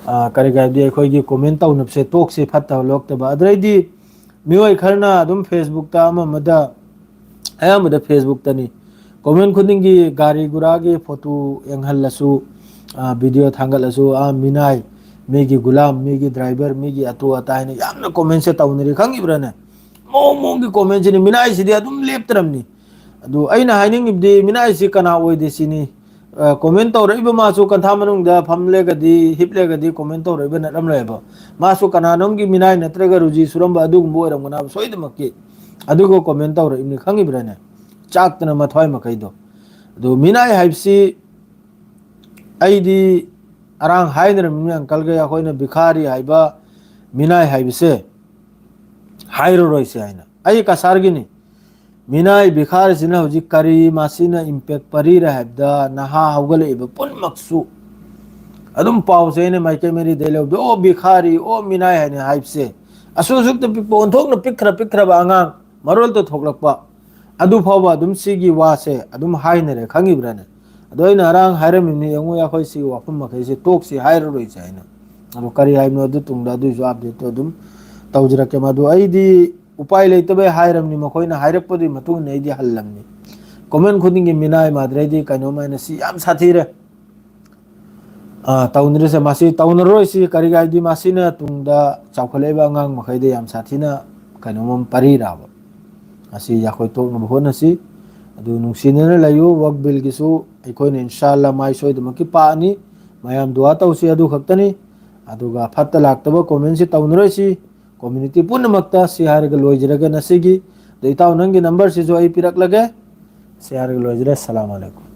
ꯑ, ꯀꯔꯤꯒꯤ ꯍꯥꯏꯕꯗꯤ ꯑꯩꯈꯣꯏꯒꯤ ꯀꯣꯃꯦꯟ ꯇꯧꯅꯕꯁꯦ ꯇꯣꯛꯁꯤ ꯐꯠꯇꯕ ꯂꯣꯛꯇꯕ꯫ ꯑꯗꯨꯗꯩꯗꯤ ꯃꯤꯑꯣꯏ ꯈꯔꯅ ꯑꯗꯨꯝ ꯐꯦꯁꯕꯨꯛꯇ ꯑꯃ ꯑꯃꯗ ꯑꯌꯥꯝꯕꯗ Facebookꯇꯅꯤ꯫ Comment ꯈꯨꯗꯤꯡꯒꯤ ꯒꯥꯔꯤ ꯒꯨꯔꯥꯒꯤ photo ꯌꯦꯡꯍꯜꯂꯁꯨ, ꯑ, video ꯊꯥꯡꯒꯠꯂꯁꯨ, ꯑ, ꯃꯤꯅꯥꯏ, ꯃꯤꯒꯤ ꯒꯨꯂꯥꯝ, ꯃꯤꯒꯤ driver, ꯃꯤꯒꯤ ꯑꯇꯨ ꯑꯇꯥ ꯍꯥꯏꯅ ꯌꯥꯝꯅ commentꯁꯦ ꯇꯧꯅꯔꯤ, ꯈꯪꯉꯤꯕ꯭ꯔꯥꯅꯦ? ꯃꯑꯣꯡ ꯃꯑꯣꯡꯒꯤ commentꯁꯤꯅꯤ, ꯃꯤꯅꯥꯏꯁꯤꯗꯤ ꯑꯗꯨꯝ ꯂꯦꯞꯇ꯭ꯔꯕꯅꯤ꯫ ꯑꯗꯨ ꯑꯩꯅ ꯍꯥꯏꯅꯤꯡꯉꯤꯕꯗꯤ ꯃꯤꯅꯥꯏꯁꯤ ꯀꯅꯥ ꯑꯣꯏꯗꯦ ꯁꯤꯅꯤ꯫ ꯑ, comment ꯇꯧꯔꯛꯏꯕ ꯃꯥꯁꯨ ꯀꯟꯊꯥ ꯃꯅꯨꯡꯗ ꯐꯝꯂꯒꯗꯤ, ꯍꯤꯞꯂꯒꯗꯤ comment ꯇꯧꯔꯛꯏꯕ ꯅꯠꯂꯝꯂꯣꯏꯕ꯫ ꯃꯥꯁꯨ ꯀꯅꯥꯅꯣꯝꯒꯤ ꯃꯤꯅꯥꯏ ꯅꯠꯇ꯭ꯔꯒ ꯔꯨꯖꯤ ꯁꯨꯔꯝꯕ ꯑꯗꯨꯒꯨꯝꯕ ꯑꯣꯏꯔꯝꯒꯅꯕ ꯁꯣꯏꯗꯃꯛꯀꯤ꯫ ꯑꯗꯨꯒ comment ꯇꯧꯔꯛꯏꯕꯅꯤ, ꯈꯪꯉꯤꯕ꯭ꯔꯥꯅꯦ? ꯆꯥꯛꯇꯅ ꯃꯊ꯭ꯋꯥꯏ ꯃꯈꯩꯗꯣ꯫ ꯑꯗꯨ ꯃꯤꯅꯥꯏ ꯍꯥꯏꯕꯁꯤ ꯑꯩꯗꯤ ꯑꯔꯥꯡ ꯍꯥꯏꯅꯔꯝꯃꯤꯅꯤ, uncleꯒ ꯑꯩꯈꯣꯏꯅ ꯚꯤꯈꯥꯔꯤ ꯍꯥꯏꯕ ꯃꯤꯅꯥꯏ ꯍꯥꯏꯕꯁꯦ ꯍꯥꯏꯔꯔꯣꯏꯁꯦ ꯍꯥꯏꯅ꯫ ꯑꯩ ꯀꯁꯥꯔꯒꯤꯅꯤ꯫ ꯃꯤꯅꯥꯏ ꯚꯤꯈꯥꯔꯤꯁꯤꯅ ꯍꯧꯖꯤꯛ ꯀꯔꯤ ꯃꯁꯤꯅ impact ꯄꯔꯤꯔꯦ ꯍꯥꯏꯕꯗ ꯅꯍꯥ ꯍꯧꯒꯠꯂꯛꯏꯕ ꯄꯨꯝꯅꯃꯛꯁꯨ ꯑꯗꯨꯝ ꯄꯥꯎꯁꯦ ꯑꯩꯅ ꯃꯥꯏꯀꯩ ꯃꯔꯤꯗꯩ ꯂꯧꯕꯗ, "ꯑꯣ ꯚꯤꯈꯥꯔꯤ, ꯑꯣ ꯃꯤꯅꯥꯏ" ꯍꯥꯏꯅ ꯍꯥꯏꯕꯁꯦ, ꯑꯁꯨꯛ ꯑꯁꯨꯛꯇ ꯄꯤꯛꯄ, ꯑꯣꯟꯊꯣꯛꯅ ꯄꯤꯛꯈ꯭ꯔ ꯄꯤꯛꯈ꯭ꯔꯕ ꯑꯉꯥꯡ ꯃꯔꯣꯜꯗ ꯊꯣꯛꯂꯛꯄ, ꯑꯗꯨ ꯐꯥꯎꯕ ꯑꯗꯨꯝ ꯁꯤꯒꯤ ꯋꯥꯁꯦ ꯑꯗꯨꯝ ꯍꯥꯏꯅꯔꯦ, ꯈꯪꯉꯤꯕ꯭ꯔꯥꯅꯦ? ꯑꯗꯣ ꯑꯩꯅ ꯑꯔꯥꯡ ꯍꯥꯏꯔꯝꯃꯤꯕꯅꯤ, ꯌꯦꯡꯉꯨ, ꯑꯩꯈꯣꯏ ꯁꯤꯒꯤ ꯋꯥꯐꯝ ꯃꯈꯩꯁꯦ ꯇꯣꯛꯁꯤ ꯍꯥꯏꯔꯔꯣꯏꯁꯦ ꯍꯥꯏꯅ꯫ ꯑꯗꯣ ꯀꯔꯤ ꯍꯥꯏꯕꯅꯣ ꯑꯗꯨ ꯇꯨꯡꯗ ꯑꯗꯨꯏꯁꯨ updateꯇꯣ ꯑꯗꯨꯝ ꯇꯧꯖꯔꯛꯀꯦ꯫ ꯃꯗꯨ ꯑꯩꯗꯤ ꯎꯄꯥꯏ ꯂꯩꯇꯕꯩ ꯍꯥꯏꯔꯝꯅꯤ, ꯃꯈꯣꯏꯅ ꯍꯥꯏꯔꯛꯄꯗꯨꯒꯤ ꯃꯇꯨꯡ ꯏꯟꯅ ꯑꯩꯗꯤ ꯍꯜꯂꯝꯅꯤ꯫ Comment ꯈꯨꯗꯤꯡꯒꯤ ꯃꯤꯅꯥꯏ ꯃꯥꯗ꯭ꯔꯦꯗꯤ ꯀꯩꯅꯣꯝ ꯍꯥꯏꯅ ꯁꯤ ꯌꯥꯝ ꯁꯥꯊꯤꯔꯦ꯫ ꯑ, ꯇꯧꯅꯔꯤꯁꯦ ꯃꯁꯤ ꯇꯧꯅꯔꯣꯏꯁꯤ꯫ ꯀꯔꯤꯒꯤ ꯍꯥꯏꯗꯤ ꯃꯁꯤꯅ ꯇꯨꯡꯗ ꯆꯥꯎꯈꯠꯂꯛꯏꯕ ꯑꯉꯥꯡ ꯃꯈꯩꯗ ꯌꯥꯝ ꯁꯥꯊꯤꯅ ꯀꯩꯅꯣꯝ ꯄꯔꯤꯔꯕ꯫ ꯑꯁꯤ ꯌꯥꯈꯣꯏ ꯇꯣꯛꯅꯕ ꯍꯣꯠꯅꯁꯤ꯫ ꯑꯗꯨ ꯅꯨꯡꯁꯤꯅꯅ ꯂꯩꯌꯨ꯫ ꯋꯛ ꯕꯤꯜꯒꯤꯁꯨ ꯑꯩꯈꯣꯏꯅ ꯏꯟꯁꯥ ꯑꯜꯂꯥ ꯃꯥꯏ ꯁꯣꯏꯗꯃꯛꯀꯤ ꯄꯥꯛꯑꯅꯤ꯫ ꯃꯌꯥꯝ ꯗꯨꯋꯥ ꯇꯧꯁꯤ, ꯑꯗꯨ ꯈꯛꯇꯅꯤ꯫ ꯑꯗꯨꯒ ꯐꯠꯇ ꯂꯥꯛꯇꯕ commentꯁꯤ ꯇꯧꯅꯔꯣꯏꯁꯤ꯫ Community ꯄꯨꯝꯅꯃꯛꯇ ꯁꯤ ꯍꯥꯏꯔꯒ ꯂꯣꯏꯖꯔꯒꯦ ꯉꯁꯤꯒꯤ꯫ ꯑꯗꯣ ꯏꯇꯥꯎ ꯅꯪꯒꯤ numberꯁꯤꯁꯨ ꯑꯩ ꯄꯤꯔꯛꯂꯒꯦ꯫ ꯁꯤ ꯍꯥꯏꯔꯒ ꯂꯣꯏꯖꯔꯦ꯫ ꯑꯁꯂꯥꯃꯨ ꯑꯂꯩꯀꯨꯝ꯫